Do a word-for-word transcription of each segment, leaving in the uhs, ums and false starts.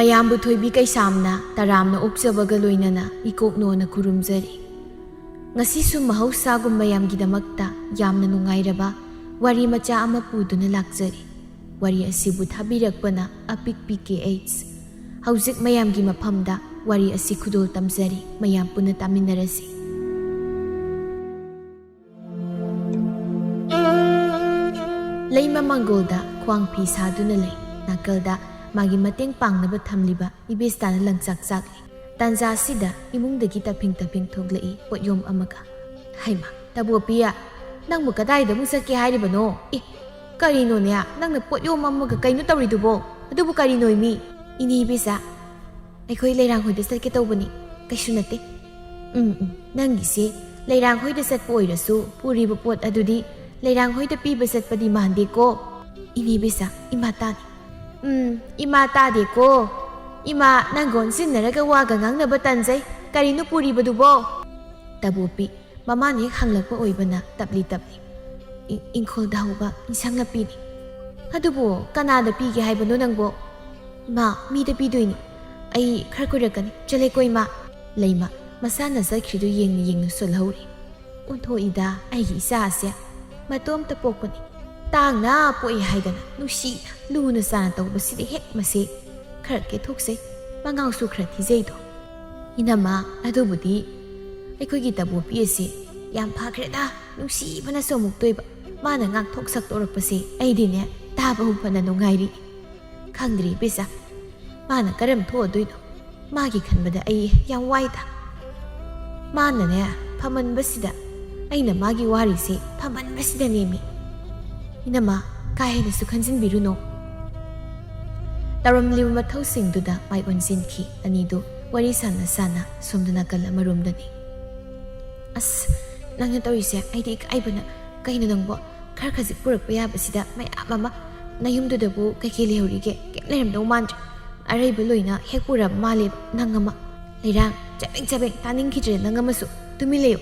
ꯃꯌꯥꯝꯕꯨ ꯊꯣꯏꯕꯤ ꯀꯩꯁꯥꯝꯅ ꯇꯔꯥꯝꯅ ꯑꯣꯛꯆꯕꯒ ꯂꯣꯏꯅꯅ ꯏꯀꯣꯛꯅꯣꯅ ꯈꯨꯔꯨꯝꯖꯔꯤ꯫ ꯉꯁꯤꯁꯨ ꯃꯍꯧꯁꯥꯒꯨꯝ ꯃꯌꯥꯝꯒꯤꯗꯃꯛꯇ ꯌꯥꯝꯅ ꯅꯨꯡꯉꯥꯏꯔꯕ ꯋꯥꯔꯤ ꯃꯆꯥ ꯑꯃ ꯄꯨꯗꯨꯅ ꯂꯥꯛꯆꯔꯤ꯫ ꯋꯥꯔꯤ ꯑꯁꯤꯕꯨ ꯊꯥꯕꯤꯔꯛꯄꯅ ꯑꯄꯤꯛꯄꯤ ꯀꯦ ꯑꯩꯆ꯫ ꯍꯧꯖꯤꯛ ꯃꯌꯥꯝꯒꯤ ꯃꯐꯝꯗ ꯋꯥꯔꯤ ꯑꯁꯤ ꯈꯨꯗꯣꯜ ꯇꯝꯖꯔꯤ, ꯃꯌꯥꯝ ꯄꯨꯟꯅ ꯇꯥꯃꯤꯟꯅꯔꯁꯤ꯫ ꯂꯩꯃ ꯃꯪꯒꯣꯜꯗ ꯈ꯭ꯋꯥꯡ ꯐꯤ ꯁꯥꯗꯨꯅ ꯂꯩ꯫ ꯅꯥꯀꯜꯗ ꯃꯥꯒꯤ ꯃꯇꯦꯡ ꯄꯥꯡꯅꯕ ꯊꯝꯂꯤꯕ ꯏꯕꯦꯁꯇꯥꯅ ꯂꯪꯆꯥꯛ ꯆꯥꯛꯂꯤ꯫ ꯇꯥꯟꯖꯥꯁꯤꯗ ꯏꯃꯨꯡꯗꯒꯤ ꯇꯞꯐꯤꯡ ꯇꯞꯐꯤꯡ ꯊꯣꯛꯂꯛꯏ ꯄꯣꯠꯌꯣꯝ ꯑꯃꯒ꯫ "ꯍꯩꯃꯥ, ꯇꯕꯣꯄꯤꯌꯥ, ꯅꯪꯕꯨ ꯀꯗꯥꯏꯗ ꯑꯃꯨꯛ ꯆꯠꯀꯦ ꯍꯥꯏꯔꯤꯕꯅꯣ? ꯑꯦ, ꯀꯔꯤꯅꯣꯅꯦ, ꯅꯪꯅ ꯄꯣꯠꯌꯣꯝ ꯑꯃꯒ ꯀꯩꯅꯣ ꯇꯧꯔꯤꯗꯨꯕꯣ? ꯑꯗꯨꯕꯨ ꯀꯔꯤꯅꯣ ꯏꯃꯤ?" "ꯏꯅꯦ ꯏꯕꯦꯆꯥ, ꯑꯩꯈꯣꯏ ꯂꯩꯔꯥꯡ ꯍꯣꯏꯗ ꯆꯠꯀꯦ ꯇꯧꯕꯅꯤ, ꯀꯩꯁꯨ ꯅꯠꯇꯦ꯫" "ꯎꯝ, ꯎꯝ, ꯅꯪꯒꯤꯁꯦ ꯂꯩꯔꯥꯡ ꯍꯣꯏꯗ ꯆꯠꯄ ꯑꯣꯏꯔꯁꯨ ꯄꯨꯔꯤꯕ ꯄꯣꯠ ꯑꯗꯨꯗꯤ ꯂꯩꯔꯥꯡ ꯍꯣꯏꯗ ꯄꯤꯕ ꯆꯠꯄꯗꯤ ꯃꯥꯟꯗꯦꯀꯣ꯫ ꯏꯅꯦ ꯏꯕꯦꯆꯥ, ꯏꯃꯥ ꯇꯥꯅꯤ꯫" "ꯎꯝ, ꯏꯃꯥ ꯇꯥꯗꯦꯀꯣ꯫ ꯏꯃꯥ, ꯅꯪꯒ ꯑꯣꯟꯁꯤꯟꯅꯔꯒ ꯋꯥꯒ ꯉꯥꯡꯅꯕ ꯇꯟꯖꯩ꯫ ꯀꯔꯤꯅꯣ ꯄꯨꯔꯤꯕꯗꯨꯕꯣ?" ꯇꯕꯣꯄꯤ ꯃꯃꯥꯅ ꯍꯦꯛ ꯍꯪꯂꯛꯄ ꯑꯣꯏꯕꯅ ꯇꯞꯂꯤ ꯇꯞꯂꯤ, "ꯏ-, ꯏꯪꯈꯣꯜꯗ ꯍꯧꯕ ꯏꯟꯁꯥꯡ ꯅꯥꯄꯤꯅꯤ꯫" "ꯑꯗꯨꯕꯨ ꯀꯅꯥꯗ ꯄꯤꯒꯦ ꯍꯥꯏꯕꯅꯣ ꯅꯪꯕꯣ?" "ꯏꯃꯥ, ꯃꯤꯗ ꯄꯤꯗꯣꯏꯅꯤ꯫ ꯑꯩ ꯈꯔ ꯀꯨꯏꯔꯛꯀꯅꯤ꯫ ꯆꯠꯂꯦꯀꯣ ꯏꯃꯥ꯫" ꯂꯩꯃ ꯃꯁꯥꯅ ꯆꯠꯈ꯭ꯔꯤꯗꯨ ꯌꯦꯡꯅ ꯌꯦꯡꯅ ꯁꯣꯜꯍꯧꯔꯤ꯫ "ꯑꯣꯟꯊꯣꯛꯏꯗ ꯑꯩꯒꯤ ꯏꯆꯥꯁꯦ꯫ ꯃꯇꯣꯝꯇ ꯄꯣꯛꯄꯅꯤ꯫ ꯇꯥꯡꯅ ꯄꯣꯛꯏ ꯍꯥꯏꯗꯅ ꯅꯨꯡꯁꯤꯅ ꯂꯨꯅ ꯆꯥꯅ ꯇꯧꯕꯁꯤꯗ ꯍꯦꯛ ꯃꯁꯦ ꯈꯔ ꯀꯦꯊꯣꯛꯆꯩ, ꯃꯉꯥꯎꯁꯨ ꯈꯔ ꯊꯤꯖꯩꯗꯣ꯫" "ꯏꯅꯝꯃ, ꯑꯗꯨꯕꯨꯗꯤ ꯑꯩꯈꯣꯏꯒꯤ ꯇꯕꯣꯄꯤ ꯑꯁꯤ ꯌꯥꯝ ꯐꯈ꯭ꯔꯦꯗ, ꯅꯨꯡꯁꯤꯕꯅꯁꯨ ꯑꯃꯨꯛꯇꯣꯏꯕ꯫ ꯃꯥꯅ ꯉꯥꯡꯊꯣꯛ ꯁꯛꯇꯣꯔꯛꯄꯁꯦ ꯑꯩꯗꯤꯅꯦ ꯇꯥꯕꯕꯨ ꯐꯅ ꯅꯨꯡꯉꯥꯏꯔꯤ꯫ ꯈꯪꯗ꯭ꯔꯤ ꯏꯕꯦꯆꯥ, ꯃꯥꯅ ꯀꯔꯝ ꯊꯣꯛꯑꯗꯣꯏꯅꯣ? ꯃꯥꯒꯤ ꯈꯟꯕꯗ ꯑꯩ ꯌꯥꯝ ꯋꯥꯏꯗ꯫ ꯃꯥꯅꯅꯦ ꯐꯃꯟꯕꯁꯤꯗ, ꯑꯩꯅ ꯃꯥꯒꯤ ꯋꯥꯔꯤꯁꯦ ꯐꯃꯟꯕꯁꯤꯗꯅꯦꯃꯤ꯫" "ꯏꯅꯝꯃ, ꯀꯥ ꯍꯦꯟꯅꯁꯨ ꯈꯟꯖꯤꯟꯕꯤꯔꯨꯅꯣ꯫" ꯇꯧꯔꯝꯂꯤꯕ ꯃꯊꯧꯁꯤꯡꯗꯨꯗ ꯃꯥꯏ ꯑꯣꯟꯁꯤꯟꯈꯤ꯫ ꯑꯅꯤꯗꯨ ꯋꯥꯔꯤ ꯁꯥꯟꯅ ꯁꯥꯟꯅ ꯁꯣꯝꯗ ꯅꯥꯀꯜ ꯑꯃꯔꯣꯝꯗꯅꯤ꯫ "ꯑꯁ, ꯅꯪꯅ ꯇꯧꯔꯤꯁꯦ ꯑꯩꯗꯤ ꯏꯀꯥꯏꯕꯅ꯫ ꯀꯩꯅꯣ ꯅꯪꯕꯣ? ꯈꯔ ꯈꯖꯤꯛ ꯄꯨꯔꯛꯄ ꯌꯥꯕꯁꯤꯗ ꯃꯌꯥꯝ ꯑꯃ꯫ ꯅꯌꯨꯝꯗꯨꯗꯕꯨ ꯀꯩꯀꯩ ꯂꯩꯍꯧꯔꯤꯒꯦ? ꯀꯩꯝ ꯂꯩꯔꯝꯗꯧ ꯃꯥꯟꯗ꯭ꯔꯦ꯫ ꯑꯔꯩꯕ ꯂꯣꯏꯅ ꯍꯦꯛ ꯄꯨꯔꯕ ꯃꯥꯜꯂꯦꯕ ꯅꯪ ꯑꯃ꯫ ꯂꯩꯔꯥꯡ, ꯆꯕꯦꯡ ꯆꯕꯦꯡ ꯇꯥꯅꯤꯡꯈꯤꯗ꯭ꯔꯦ ꯅꯪ ꯑꯃꯁꯨ꯫ ꯇꯨꯃꯤꯟ ꯂꯩꯌꯨ꯫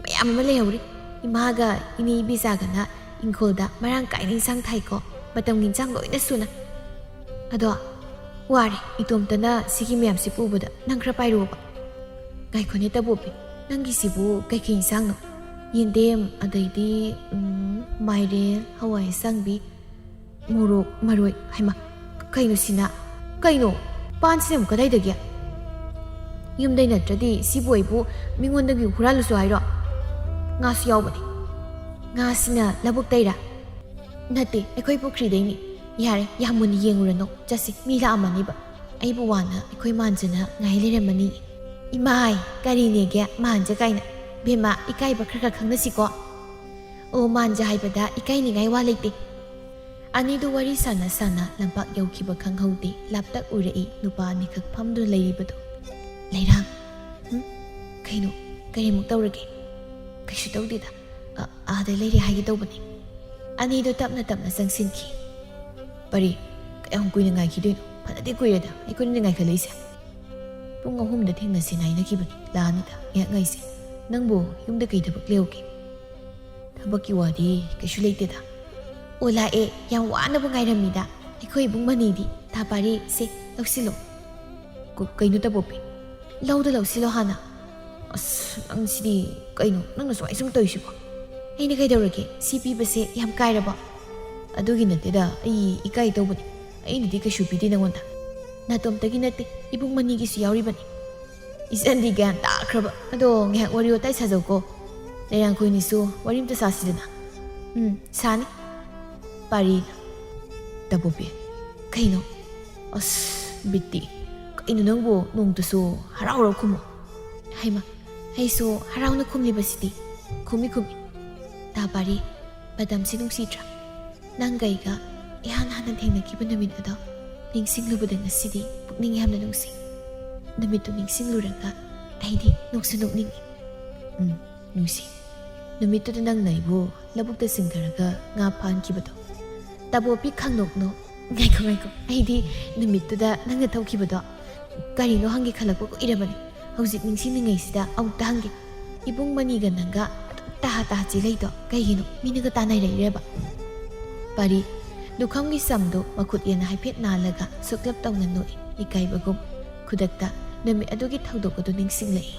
ꯃꯌꯥꯝ ꯑꯃ ꯂꯩꯍꯧꯔꯤ꯫ ꯏꯃꯥꯒ ꯏꯅꯦ ꯏꯕꯦꯆꯥꯒꯅ ꯏꯪꯈꯣꯜꯗ ꯃꯔꯥꯡ ꯀꯥꯏꯅ ꯏꯟꯁꯥꯡ ꯊꯥꯏꯀꯣ꯫ ꯃꯇꯝꯒꯤ ꯏꯟꯁꯥꯡ ꯂꯣꯏꯅ ꯁꯨꯅ꯫ ꯑꯗꯣ ꯋꯥꯔꯦ, ꯏꯇꯣꯝꯇꯅ ꯁꯤꯒꯤ ꯃꯌꯥꯝꯁꯤ ꯄꯨꯕꯗ꯫ ꯅꯪ ꯈꯔ ꯄꯥꯏꯔꯛꯑꯣꯕ꯫ ꯉꯥꯏꯈꯣꯅꯦ ꯇꯕꯣꯄꯤ, ꯅꯪꯒꯤꯁꯤꯕꯨ ꯀꯩꯀꯩ ꯏꯟꯁꯥꯡꯅꯣ? ꯌꯦꯟꯗꯦꯝ, ꯑꯗꯩꯗꯤ, ꯎꯝ, ꯃꯥꯏꯔꯦꯟ, ꯍꯋꯥꯏ ꯑꯁꯥꯡꯕꯤ, ꯃꯣꯔꯣꯛ, ꯃꯔꯣꯏ꯫ ꯍꯩꯃꯥ, ꯀꯩꯅꯣ ꯁꯤꯅ? ꯀꯩꯅꯣ? ꯄꯥꯟꯁꯤꯅ ꯑꯃꯨꯛ ꯀꯗꯥꯏꯗꯒꯤ? ꯌꯨꯝꯗꯩ ꯅꯠꯇ꯭ꯔꯗꯤ ꯁꯤꯕꯨ ꯑꯩꯕꯨ ꯃꯤꯉꯣꯟꯗꯒꯤ ꯍꯨꯔꯥꯜꯂꯨꯁꯨ ꯍꯥꯏꯔꯣ? ꯉꯥꯁꯨ ꯌꯥꯎꯕꯅꯦ꯫ ꯉꯥꯁꯤꯅ ꯂꯧꯕꯨꯛꯇꯩꯔꯥ? ꯅꯠꯇꯦ, ꯑꯩꯈꯣꯏ ꯄꯨꯈ꯭ꯔꯤꯗꯩꯅꯤ꯫ ꯌꯥꯔꯦ, ꯌꯥꯝ ꯃꯨꯟꯅ ꯌꯦꯡꯉꯨꯔꯅꯨ, ꯆꯠꯁꯤ, ꯃꯤ ꯂꯥꯛꯑꯝꯃꯅꯤꯕ꯫ ꯑꯩꯕꯨ ꯋꯥꯅ ꯑꯩꯈꯣꯏ ꯃꯥꯟꯖꯅ ꯉꯥꯏ ꯂꯩꯔꯝꯃꯅꯤ꯫ ꯏꯃꯥꯏ, ꯀꯔꯤꯅꯦꯒꯦ ꯃꯥꯟꯖ ꯀꯥꯏꯅ? ꯕꯦꯝꯃ, ꯏꯀꯥꯏꯕ ꯈꯔ ꯈꯔ ꯈꯪꯅꯁꯤꯀꯣ꯫ ꯑꯣ, ꯃꯥꯟꯖ ꯍꯥꯏꯕꯗ ꯏꯀꯥꯏꯅꯤꯡꯉꯥꯏ ꯋꯥ ꯂꯩꯇꯦ꯫ ꯑꯅꯤꯗꯨ ꯋꯥꯔꯤ ꯁꯥꯟꯅ ꯁꯥꯟꯅ ꯂꯝꯄꯥꯛ ꯌꯧꯈꯤꯕ ꯈꯪꯍꯧꯗꯦ꯫ ꯂꯥꯞꯇꯛ ꯎꯔꯛꯏ ꯅꯨꯄꯥ ꯑꯅꯤꯈꯛ ꯐꯝꯗꯨꯅ ꯂꯩꯔꯤꯕꯗꯨ꯫ ꯂꯩꯔꯥꯡ꯫ ꯍꯨꯝ? ꯀꯩꯅꯣ? ꯀꯔꯤꯃꯨꯛ ꯇꯧꯔꯒꯦ? ꯀꯩꯁꯨ ꯇꯧꯗꯦꯗ꯫ ꯑ, ꯑꯥꯗ ꯂꯩꯔꯦ ꯍꯥꯏꯒꯦ ꯇꯧꯕꯅꯦ꯫ ꯑꯅꯤꯗꯨ ꯇꯞꯅ ꯇꯞꯅ ꯆꯪꯁꯤꯟꯈꯤ꯫ ꯄꯔꯤ, ꯀꯌꯥꯝ ꯀꯨꯏꯅ ꯉꯥꯏꯈꯤꯗꯣꯏꯅꯣ? ꯐꯅꯗꯤ ꯀꯨꯏꯔꯦꯗ ꯑꯩꯈꯣꯏꯅ ꯉꯥꯏꯈꯠꯂꯛꯏꯁꯦ꯫ ꯄꯨꯡ ꯑꯍꯨꯝꯗ ꯊꯦꯡꯅꯁꯦꯅ ꯍꯥꯏꯅꯈꯤꯕꯅꯤ꯫ ꯂꯥꯛꯑꯅꯤꯗ, ꯉꯥꯏꯍꯥꯛ ꯉꯥꯏꯁꯦ꯫ ꯅꯪꯕꯨ ꯌꯨꯝꯗ ꯀꯩ ꯊꯕꯛ ꯂꯩꯍꯧꯒꯦ? ꯊꯕꯛꯀꯤ ꯋꯥꯗꯤ ꯀꯩꯁꯨ ꯂꯩꯇꯦꯗ꯫ ꯑꯣ, ꯂꯥꯛꯑꯦ꯫ ꯌꯥꯝ ꯋꯥꯅꯕ ꯉꯥꯏꯔꯝꯃꯤꯗ꯫ ꯑꯩꯈꯣꯏ ꯏꯕꯨꯡ ꯃꯅꯤꯗꯤ꯫ ꯊꯥ ꯄꯥꯔꯤ, ꯁꯦ, ꯂꯧꯁꯤꯜꯂꯣ꯫ ꯀ-, ꯀꯩꯅꯣ ꯇꯕꯣꯄꯤ? ꯂꯧꯗ ꯂꯧꯁꯤꯜꯂꯣ ꯍꯥꯟꯅ꯫ ꯑꯁ, ꯅꯪꯁꯤꯗꯤ ꯀꯩꯅꯣ? ꯅꯪꯅ ꯁꯨꯃꯥꯏ ꯁꯨꯝ ꯇꯧꯔꯤꯁꯤꯕꯣ? ꯑꯩꯅ ꯀꯩꯗꯧꯔꯒꯦ? ꯁꯤ ꯄꯤꯕꯁꯦ ꯌꯥꯝ ꯀꯥꯏꯔꯕꯣ? ꯑꯗꯨꯒꯤ ꯅꯠꯇꯦꯗ, ꯑꯩ ꯏꯀꯥꯏ ꯇꯧꯕꯅꯤ꯫ ꯑꯩꯅꯗꯤ ꯀꯩꯁꯨ ꯄꯤꯗꯦ ꯅꯪꯉꯣꯟꯗ꯫ ꯅꯥꯇꯣꯝꯇꯒꯤ ꯅꯠꯇꯦ, ꯏꯕꯨꯡ ꯃꯅꯤꯒꯤꯁꯨ ꯌꯥꯎꯔꯤꯕꯅꯤ꯫ ꯏꯆꯟꯗꯤ ꯒ꯭ꯌꯥꯟ ꯇꯥꯈ꯭ꯔꯕ꯫ ꯑꯗꯣ ꯉꯥꯏꯍꯥꯛ ꯋꯥꯔꯤ ꯋꯥꯇꯥꯏ ꯁꯥꯖꯧꯀꯣ꯫ ꯂꯩꯔꯥꯡꯈꯣꯏꯅꯤꯁꯨ ꯋꯥꯔꯤ ꯑꯝꯇ ꯁꯥꯁꯤꯗꯅ꯫ ꯎꯝ, ꯁꯥꯅꯤ꯫ ꯄꯥꯔꯤꯅ꯫ ꯇꯕꯣꯄꯤ꯫ ꯀꯩꯅꯣ? ꯑꯁ, ꯕꯤꯠꯇꯤ꯫ ꯀꯩꯅꯣ ꯅꯪꯕꯨ ꯅꯣꯡꯇꯁꯨ ꯍꯔꯥꯎ ꯍꯔꯥꯎ ꯈꯨꯝꯃꯣ꯫ ꯍꯩꯃ, ꯑꯩꯁꯨ ꯍꯔꯥꯎꯅ ꯈꯨꯝꯂꯤꯕꯁꯤꯗꯤ꯫ ꯈꯨꯝꯃꯤ, ꯈꯨꯝꯃꯤ꯫ ꯇꯥ ꯄꯥꯔꯤ, ꯃꯇꯝꯁꯤ ꯅꯨꯡꯁꯤꯗ꯭ꯔꯥ? ꯅꯪꯒ ꯑꯩꯒ ꯏꯍꯥꯟ ꯍꯥꯟꯅ ꯊꯦꯡꯅꯈꯤꯕ ꯅꯨꯃꯤꯠ ꯑꯗꯣ ꯅꯤꯡꯁꯤꯡꯂꯨꯕꯗ ꯉꯁꯤꯗꯤ ꯄꯨꯛꯅꯤꯡ ꯌꯥꯝꯅ ꯅꯨꯡꯁꯤ꯫ ꯅꯨꯃꯤꯠꯇꯨ ꯅꯤꯡꯁꯤꯡꯂꯨꯔꯒ ꯑꯩꯗꯤ ꯅꯣꯛꯁꯨ ꯅꯣꯛꯅꯤꯡꯉꯤ꯫ ꯎꯝ, ꯅꯨꯡꯁꯤ꯫ ꯅꯨꯃꯤꯠꯇꯨꯗ ꯅꯪꯅ ꯑꯩꯕꯨ ꯂꯧꯕꯨꯛꯇ ꯆꯤꯡꯊꯔꯒ ꯉꯥ ꯐꯥꯍꯟꯈꯤꯕꯗꯣ꯫ ꯇꯥꯕꯣꯄꯤ ꯈꯪꯅꯣꯛꯅꯣ꯫ ꯉꯥꯏꯈꯣ, ꯉꯥꯏꯈꯣ꯫ ꯑꯩꯗꯤ ꯅꯨꯃꯤꯠꯇꯨꯗ ꯅꯪꯅ ꯊꯧꯈꯤꯕꯗꯣ ꯀꯔꯤꯅꯣ ꯍꯪꯒꯦ ꯈꯜꯂꯛꯄ ꯀꯨꯏꯔꯕꯅꯤ꯫ ꯍꯧꯖꯤꯛ ꯅꯤꯡꯁꯤꯡꯂꯤꯉꯩꯁꯤꯗ ꯑꯃꯨꯛꯇ ꯍꯪꯒꯦ꯫ ꯏꯕꯨꯡ ꯃꯅꯤꯒ ꯅꯪꯒ ꯑꯗꯨꯝ ꯇꯥꯍꯥ ꯇꯥꯍꯥ ꯆꯦꯜꯂꯩꯗꯣ ꯀꯩꯒꯤꯅꯣ? ꯃꯤꯅꯒ ꯇꯥꯟꯅꯔꯛꯏꯔꯕ? ꯄꯥꯔꯤ, ꯂꯨꯈꯝꯒꯤ ꯁꯝꯗꯨ ꯃꯈꯨꯠ ꯌꯦꯟꯅ ꯍꯥꯏꯐꯦꯠ ꯅꯥꯜꯂꯒ ꯁꯨꯛꯂꯞ ꯇꯧꯅ ꯅꯣꯛꯏ꯫ ꯏꯀꯥꯏꯕꯒꯨꯝ ꯈꯨꯗꯛꯇ ꯅꯨꯃꯤꯠ ꯑꯗꯨꯒꯤ ꯊꯧꯗꯣꯛ ꯑꯗꯨ ꯅꯤꯡꯁꯤꯡꯂꯛꯏ꯫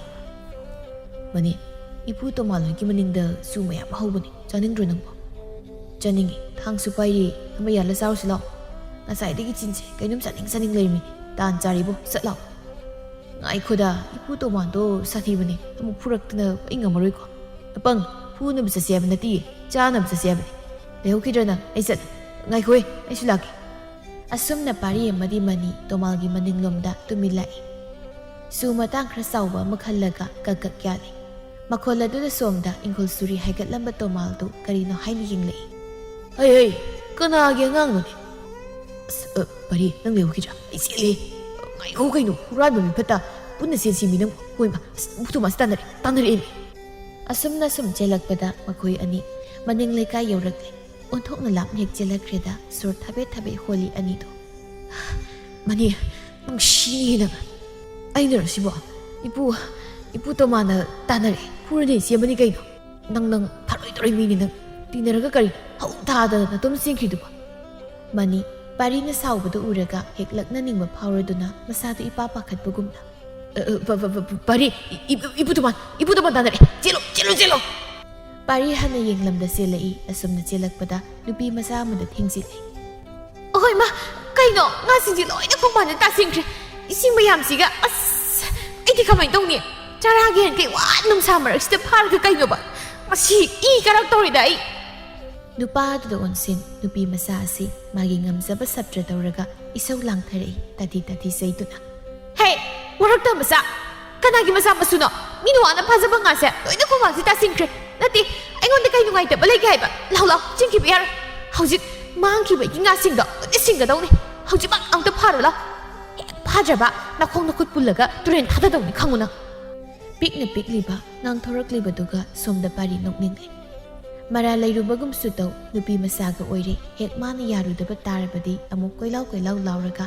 "ꯃꯅꯤ, ꯏꯄꯨ ꯇꯣꯃꯥꯂꯣꯟꯒꯤ ꯃꯅꯤꯡꯗ ꯆꯨ ꯃꯌꯥꯝ ꯍꯧꯕꯅꯤ, ꯆꯥꯅꯤꯡꯗ꯭ꯔꯣ ꯅꯪꯕꯣ?" "ꯆꯥꯅꯤꯡꯉꯤ, ꯊꯥꯡꯁꯨ ꯄꯥꯏꯔꯤ, ꯑꯃ ꯌꯥꯜꯂ ꯆꯥꯔꯨꯁꯤ ꯂꯥꯎ꯫ ꯉꯁꯥꯏꯗꯒꯤ ꯆꯤꯟꯁꯦ ꯀꯩꯅꯣꯝ ꯆꯥꯅꯤꯡ ꯆꯥꯅꯤꯡ ꯂꯩꯔꯝꯃꯤꯅꯤ, ꯇꯥꯟ ꯆꯥꯔꯤꯕꯣ, ꯆꯠ ꯂꯥꯎ꯫" "ꯉꯥꯏꯈꯣꯗ, ꯏꯄꯨ ꯇꯣꯃꯥꯟꯗꯣ ꯁꯥꯊꯤꯕꯅꯤ, ꯑꯃꯨꯛ ꯐꯨꯔꯛꯇꯅ ꯑꯩ ꯉꯝꯃꯔꯣꯏꯀꯣ꯫" "ꯑꯄꯪ, ꯐꯨꯅꯕ ꯆꯠꯁꯦ ꯍꯥꯏꯕ ꯅꯠꯇꯤꯌꯦ, ꯆꯥꯅꯕ ꯆꯠꯁꯦ ꯍꯥꯏꯕꯅꯤ꯫ ꯂꯩꯍꯧꯈꯤꯗ꯭ꯔ ꯅꯪ? ꯑꯩ ꯆꯠꯂꯦ꯫ ꯉꯥꯏꯈꯣꯍꯦ, ꯑꯩꯁꯨ ꯂꯥꯛꯀꯦ꯫" ꯑꯁꯨꯝꯅ ꯄꯥꯔꯤ ꯑꯃꯗꯤ ꯃꯅꯤ ꯇꯣꯃꯥꯜꯒꯤ ꯃꯅꯤꯡꯂꯣꯝꯗ ꯇꯨꯃꯤꯟ ꯂꯥꯛꯏ꯫ ꯁꯨ ꯃꯇꯥꯡ ꯈꯔ ꯆꯥꯎꯕ ꯑꯃ ꯈꯜꯂꯒ ꯀꯛ ꯀꯛ ꯌꯥꯜꯂꯤ꯫ ꯃꯈꯣꯜ ꯑꯗꯨꯗ ꯁꯣꯝꯗ ꯏꯪꯈꯣꯜ ꯁꯨꯔꯤ ꯍꯥꯏꯒꯠꯂꯝꯕ ꯇꯣꯃꯥꯜꯗꯨ ꯀꯔꯤꯅꯣ ꯍꯥꯏꯅ ꯌꯦꯡꯂꯛꯏ꯫ "ꯍꯩ, ꯍꯩ, ꯀꯅꯥꯒꯤ ꯑꯉꯥꯡꯅꯣꯅꯦ?" "ꯑꯁ, ꯑ, ꯄꯥꯔꯤ, ꯅꯪ ꯂꯩꯍꯧꯈꯤꯗ꯭ꯔꯥ? ꯑꯩ ꯆꯦꯜꯂꯦ꯫ ꯉꯥꯏꯈꯣ ꯀꯩꯅꯣ, ꯍꯨꯔꯥꯟꯕ ꯃꯤ ꯐꯠꯇ꯫ ꯄꯨꯟꯅ ꯆꯦꯟꯁꯤ ꯃꯤ ꯅꯪ꯫ ꯍꯣꯏ ꯃꯥ, ꯑꯁ, ꯏꯕꯨꯛꯊꯨꯃꯥꯁꯤ ꯇꯥꯟꯅꯔꯦ, ꯇꯥꯟꯅꯔꯛꯑꯦ ꯃꯤ꯫" ꯑꯁꯨꯝꯅ ꯁꯨꯝ ꯆꯦꯜꯂꯛꯄꯗ ꯃꯈꯣꯏ ꯑꯅꯤ ꯃꯅꯤꯡ ꯂꯩꯀꯥꯏ ꯌꯧꯔꯛꯂꯦ꯫ ꯑꯣꯟꯊꯣꯛꯅ ꯂꯥꯞꯅ ꯍꯦꯛ ꯆꯦꯜꯂꯛꯈ꯭ꯔꯦꯗ ꯁꯣꯔ ꯊꯕꯦꯠ ꯊꯕꯦꯠ ꯍꯣꯜꯂꯤ ꯑꯅꯤꯗꯣ꯫ "ꯃꯅꯤ, ꯅꯨꯡꯁꯤꯅꯦ ꯅꯪ꯫ ꯑꯩꯅꯔꯣ ꯁꯤꯕꯣ? ꯏꯄꯨ, ꯏꯄꯨ ꯇꯣꯃꯥꯅ ꯇꯥꯟꯅꯔꯛꯑꯦ꯫ ꯐꯨꯔꯅꯤ ꯆꯦꯟꯕꯅꯤ ꯀꯩꯅꯣ꯫ ꯅꯪ, ꯅꯪ ꯐꯔꯣꯏꯗꯧꯔꯤ ꯃꯤꯅꯤ ꯅꯪ꯫ ꯇꯤꯟꯅꯔꯒ ꯀꯔꯤ ꯍꯧ ꯊꯥꯗꯅ ꯅꯇꯣꯝ ꯆꯦꯟꯈ꯭ꯔꯤꯗꯨꯕꯣ?" ꯃꯅꯤ, ꯄꯥꯔꯤꯅ ꯁꯥꯎꯕꯗꯨ ꯎꯔꯒ ꯍꯦꯛ ꯂꯛꯅꯅꯤꯡꯕ ꯐꯥꯎꯔꯗꯨꯅ ꯃꯁꯥꯗꯨ ꯏꯄꯥ ꯄꯥꯈꯠꯄꯒꯨꯝꯅ꯫ "ꯑ, ꯑ, ꯄ-, ꯄ-, ꯄ-, ꯄ-, ꯄꯥꯔꯤ, ꯏ-, ꯏ-, ꯏꯄꯨ ꯇꯣꯃꯥꯟ, ꯏꯄꯨ ꯇꯣꯃꯥꯟ ꯇꯥꯟꯅꯔꯛꯑꯦ꯫ ꯆꯦꯜꯂꯣ, ꯆꯦꯜꯂꯣ, ꯆꯦꯜꯂꯣ!" ꯄꯥꯔꯤ ꯍꯟꯅ ꯌꯦꯡꯂꯝꯗ ꯆꯦꯜꯂꯛꯏ꯫ ꯑꯁꯨꯝꯅ ꯆꯦꯜꯂꯛꯄꯗ ꯅꯨꯄꯤ ꯃꯆꯥ ꯑꯃꯗ ꯊꯦꯡꯖꯤꯜꯂꯦ꯫ "ꯑꯍꯣꯏ ꯃꯥ, ꯀꯩꯅꯣ? ꯉꯥꯁꯤꯡꯁꯦ ꯂꯣꯏꯅ ꯈꯣꯡꯕꯥꯟꯗ ꯇꯥꯁꯤꯟꯈ꯭ꯔꯦ꯫ ꯏꯁꯤꯡ ꯃꯌꯥꯝꯁꯤꯒ, ꯑꯁ, ꯑꯩꯗꯤ ꯀꯃꯥꯏꯅ ꯇꯧꯅꯤ? ꯆꯔꯥꯒꯤ ꯍꯦꯟꯈꯩ ꯋꯥ ꯅꯨꯡꯁꯥ ꯃꯔꯛꯁꯤꯗ ꯐꯥꯔꯒ ꯀꯩꯅꯣꯕ? ꯃꯁꯤ ꯏ ꯀꯔꯛ ꯇꯧꯔꯤꯗ ꯑꯩ꯫" ꯅꯨꯄꯥ ꯑꯗꯨꯗ ꯑꯣꯟꯁꯤꯟ ꯅꯨꯄꯤ ꯃꯆꯥ ꯑꯁꯤ ꯃꯥꯒꯤ ꯉꯝꯖꯕ ꯁꯞꯇ꯭ꯔ ꯇꯧꯔꯒ ꯏꯁꯧ ꯂꯥꯡꯊꯔꯛꯏ, ꯇꯥꯊꯤ ꯇꯥꯊꯤ ꯆꯩꯗꯨꯅ꯫ "ꯍꯦ, ꯋꯥꯔꯛꯇ ꯃꯆꯥ! ꯀꯅꯥꯒꯤ ꯃꯆꯥ ꯃꯁꯨꯅꯣ? ꯃꯤꯅ ꯋꯥꯅ ꯐꯥꯖꯕ ꯉꯥꯁꯦ ꯂꯣꯏꯅ ꯈꯣꯡꯕꯥꯟꯁꯤ ꯇꯥꯁꯤꯟꯈ꯭ꯔꯦ꯫ ꯅꯠꯇꯦ, ꯑꯩꯉꯣꯟꯗ ꯀꯩ ꯅꯨꯡꯉꯥꯏꯇꯕ ꯂꯩꯒꯦ ꯍꯥꯏꯕ? ꯂꯥꯎ, ꯂꯥꯎ, ꯆꯦꯟꯈꯤꯕ ꯌꯥꯔꯣꯏ꯫ ꯍꯧꯖꯤꯛ ꯃꯥꯡꯈꯤꯕꯒꯤ ꯉꯥꯁꯤꯡꯗꯣ ꯂꯣꯏꯅ ꯁꯤꯡꯒꯗꯧꯅꯤ꯫ ꯍꯧꯖꯤꯛꯃꯛ ꯑꯃꯨꯛꯇ ꯐꯥꯔꯣ ꯂꯥꯎ꯫ ꯍꯦꯛ ꯐꯥꯗ꯭ꯔꯕ ꯅꯈꯣꯡ ꯅꯈꯨꯠ ꯄꯨꯜꯂꯒ ꯇꯨꯔꯦꯟ ꯊꯥꯗꯗꯧꯅꯤ, ꯈꯪꯉꯨ ꯅꯪ꯫" ꯄꯤꯛꯅ ꯄꯤꯛꯂꯤꯕ ꯉꯥꯡꯊꯣꯔꯛꯂꯤꯕꯗꯨꯒ ꯁꯣꯝꯗ ꯄꯥꯔꯤ ꯅꯣꯛꯅꯤꯡꯂꯦ꯫ ꯃꯔꯥ ꯂꯩꯔꯨꯕꯒꯨꯝꯁꯨ ꯇꯧ, ꯅꯨꯄꯤ ꯃꯆꯥꯒ ꯑꯣꯏꯔꯦ, ꯍꯦꯛ ꯃꯥꯅ ꯌꯥꯔꯨꯗꯕ ꯇꯥꯔꯕꯗꯤ ꯑꯃꯨꯛ ꯀꯣꯏꯂꯥꯎ ꯀꯣꯏꯂꯥꯎ ꯂꯥꯎꯔꯒ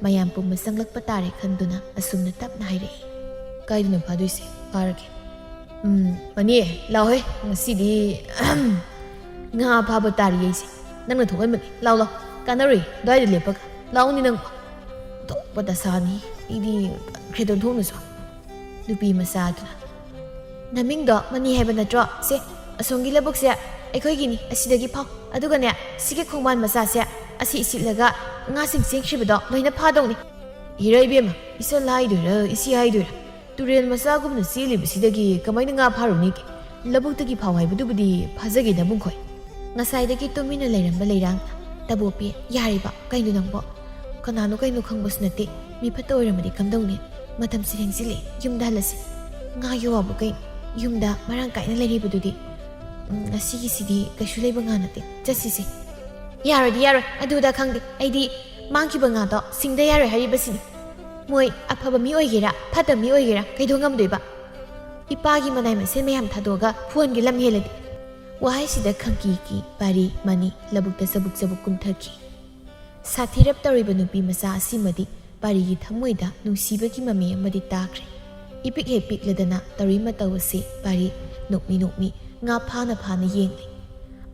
ꯃꯌꯥꯝ ꯄꯨꯝꯕ ꯆꯪꯂꯛꯄ ꯇꯥꯔꯦ ꯈꯟꯗꯨꯅ ꯑꯁꯨꯝꯅ ꯇꯞꯅ ꯍꯥꯏꯔꯛꯏ꯫ "ꯀꯥꯏꯗꯅꯣ ꯐꯥꯗꯣꯏꯁꯦ? ꯐꯥꯔꯒꯦ꯫" "ꯎꯝ, ꯃꯅꯤ, ꯂꯥꯎꯍꯦ, ꯉꯁꯤꯗꯤ ꯉꯥ ꯐꯥꯕ ꯇꯥꯔꯤ ꯑꯩꯁꯦ꯫ ꯅꯪꯅ ꯊꯣꯛꯍꯟꯕꯅꯤ꯫ ꯂꯥꯎ, ꯂꯥꯎ꯫ ꯀꯥꯟꯅꯔꯣꯏ꯫ ꯑꯗꯨꯋꯥꯏꯗ ꯂꯦꯞꯄꯒ꯫ ꯂꯥꯎꯅꯤ ꯅꯪꯕꯣ꯫ ꯑꯣꯟꯊꯣꯛꯄ ꯗꯁꯥꯅꯤ꯫ ꯑꯩꯗꯤ ꯀꯟꯈ꯭ꯔꯦꯗ ꯑꯣꯟꯊꯣꯛꯅꯁꯨ꯫ ꯅꯨꯄꯤ ꯃꯆꯥꯗꯨꯅ꯫ "ꯅꯃꯤꯡꯗꯣ ꯃꯅꯤ ꯍꯥꯏꯕ ꯅꯠꯇ꯭ꯔꯣ? ꯁꯦ, ꯑꯁꯣꯝꯒꯤ ꯂꯧꯕꯨꯛꯁꯦ ꯑꯩꯈꯣꯏꯒꯤꯅꯤ꯫ ꯑꯁꯤꯗꯒꯤ ꯐꯥꯎ꯫ ꯑꯗꯨꯒꯅꯦ, ꯁꯤꯒꯤ ꯈꯣꯡꯕꯥꯟ ꯃꯆꯥꯁꯦ ꯑꯁꯤ ꯏꯁꯤꯠꯂꯒ ꯉꯥꯁꯤꯡ ꯆꯦꯟꯈ꯭ꯔꯤꯕꯗꯣ ꯂꯣꯏꯅ ꯐꯥꯗꯧꯅꯤ꯫ ꯏꯔꯣꯏ ꯏꯕꯦꯝꯃ, ꯏꯆꯜ ꯍꯥꯏꯗꯣꯏꯔꯥ, ꯏꯆꯦ ꯍꯥꯏꯗꯣꯏꯔꯥ? ꯇꯨꯔꯦꯜ ꯃꯆꯥꯒꯨꯝꯅ ꯆꯦꯜꯂꯤꯕꯁꯤꯗꯒꯤ ꯀꯃꯥꯏꯅ ꯉꯥ ꯐꯥꯔꯨꯅꯤꯒꯦ? ꯂꯧꯕꯨꯛꯇꯒꯤ ꯐꯥꯎ ꯍꯥꯏꯕꯗꯨꯕꯨꯗꯤ ꯐꯥꯖꯒꯦ ꯅꯕꯨꯡꯈꯣꯏ꯫" ꯉꯁꯥꯏꯗꯒꯤ ꯇꯨꯃꯤꯟꯅ ꯂꯩꯔꯝꯕ ꯂꯩꯔꯥꯡꯅ, "ꯇꯕꯣꯄꯤ, ꯌꯥꯔꯤꯕ? ꯀꯩꯅꯣ ꯅꯪꯕꯣ? ꯀꯅꯥꯅꯣ ꯀꯩꯅꯣ ꯈꯪꯕꯁꯨ ꯅꯠꯇꯦ꯫ ꯃꯤ ꯐꯠꯇ ꯑꯣꯏꯔꯝꯃꯗꯤ ꯀꯝꯗꯧꯅꯤ? ꯃꯇꯝꯁꯤ ꯊꯦꯡꯖꯤꯜꯂꯦ꯫ ꯌꯨꯝꯗ ꯍꯜꯂꯁꯤ꯫ ꯉꯥꯒꯤ ꯋꯥꯕꯨ ꯀꯩꯅꯣ? ꯌꯨꯝꯗ ꯃꯔꯥꯡ ꯀꯥꯏꯅ ꯂꯩꯔꯤꯕꯗꯨꯗꯤ꯫ ꯎꯝ, ꯉꯁꯤꯒꯤꯁꯤꯗꯤ ꯀꯩꯁꯨ ꯂꯩꯕ ꯉꯥ ꯅꯠꯇꯦ꯫ ꯆꯠꯁꯤꯁꯦ꯫" "ꯌꯥꯔꯣꯏꯗꯤ ꯌꯥꯔꯣꯏ꯫ ꯑꯗꯨꯗ ꯈꯪꯗꯦ꯫ ꯑꯩꯗꯤ ꯃꯥꯡꯈꯤꯕ ꯉꯥꯗꯣ ꯁꯤꯡꯗ ꯌꯥꯔꯣꯏ ꯍꯥꯏꯔꯤꯕꯁꯤꯅꯤ꯫ ꯃꯣꯏ ꯑꯐꯕ ꯃꯤ ꯑꯣꯏꯒꯦꯔꯥ, ꯐꯠꯇꯕ ꯃꯤ ꯑꯣꯏꯒꯦꯔꯥ, ꯀꯩꯗꯧ ꯉꯝꯗꯣꯏꯕ? ꯏꯄꯥꯒꯤ ꯃꯅꯥꯏ ꯃꯁꯤꯟ ꯃꯌꯥꯝ ꯊꯥꯗꯣꯛꯑꯒ ꯐꯨꯍꯟꯒꯦ ꯂꯝ ꯍꯦꯜꯂꯗꯤ꯫" ꯋꯥꯍꯩꯁꯤꯗ ꯈꯪꯀꯤ ꯀꯤ ꯄꯥꯔꯤ ꯃꯅꯤ ꯂꯧꯕꯨꯛꯇ ꯆꯕꯨꯛ ꯆꯕꯨꯛ ꯀꯨꯝꯊꯈꯤ꯫ ꯁꯥꯊꯤꯔꯞ ꯇꯧꯔꯤꯕ ꯅꯨꯄꯤ ꯃꯆꯥ ꯑꯁꯤꯃꯗꯤ ꯄꯥꯔꯤꯒꯤ ꯊꯃꯣꯏꯗ ꯅꯨꯡꯁꯤꯕꯒꯤ ꯃꯃꯤ ꯑꯃꯗꯤ ꯇꯥꯈ꯭ꯔꯦ꯫ ꯏꯄꯤꯛ ꯍꯦꯛ ꯄꯤꯛꯂꯗꯅ ꯇꯧꯔꯤ ꯃꯇꯧ ꯑꯁꯤ ꯄꯥꯔꯤ ꯅꯣꯛꯃꯤ ꯅꯣꯛꯃꯤ ꯉꯥ ꯐꯥꯅ ꯐꯥꯅ ꯌꯦꯡꯂꯤ꯫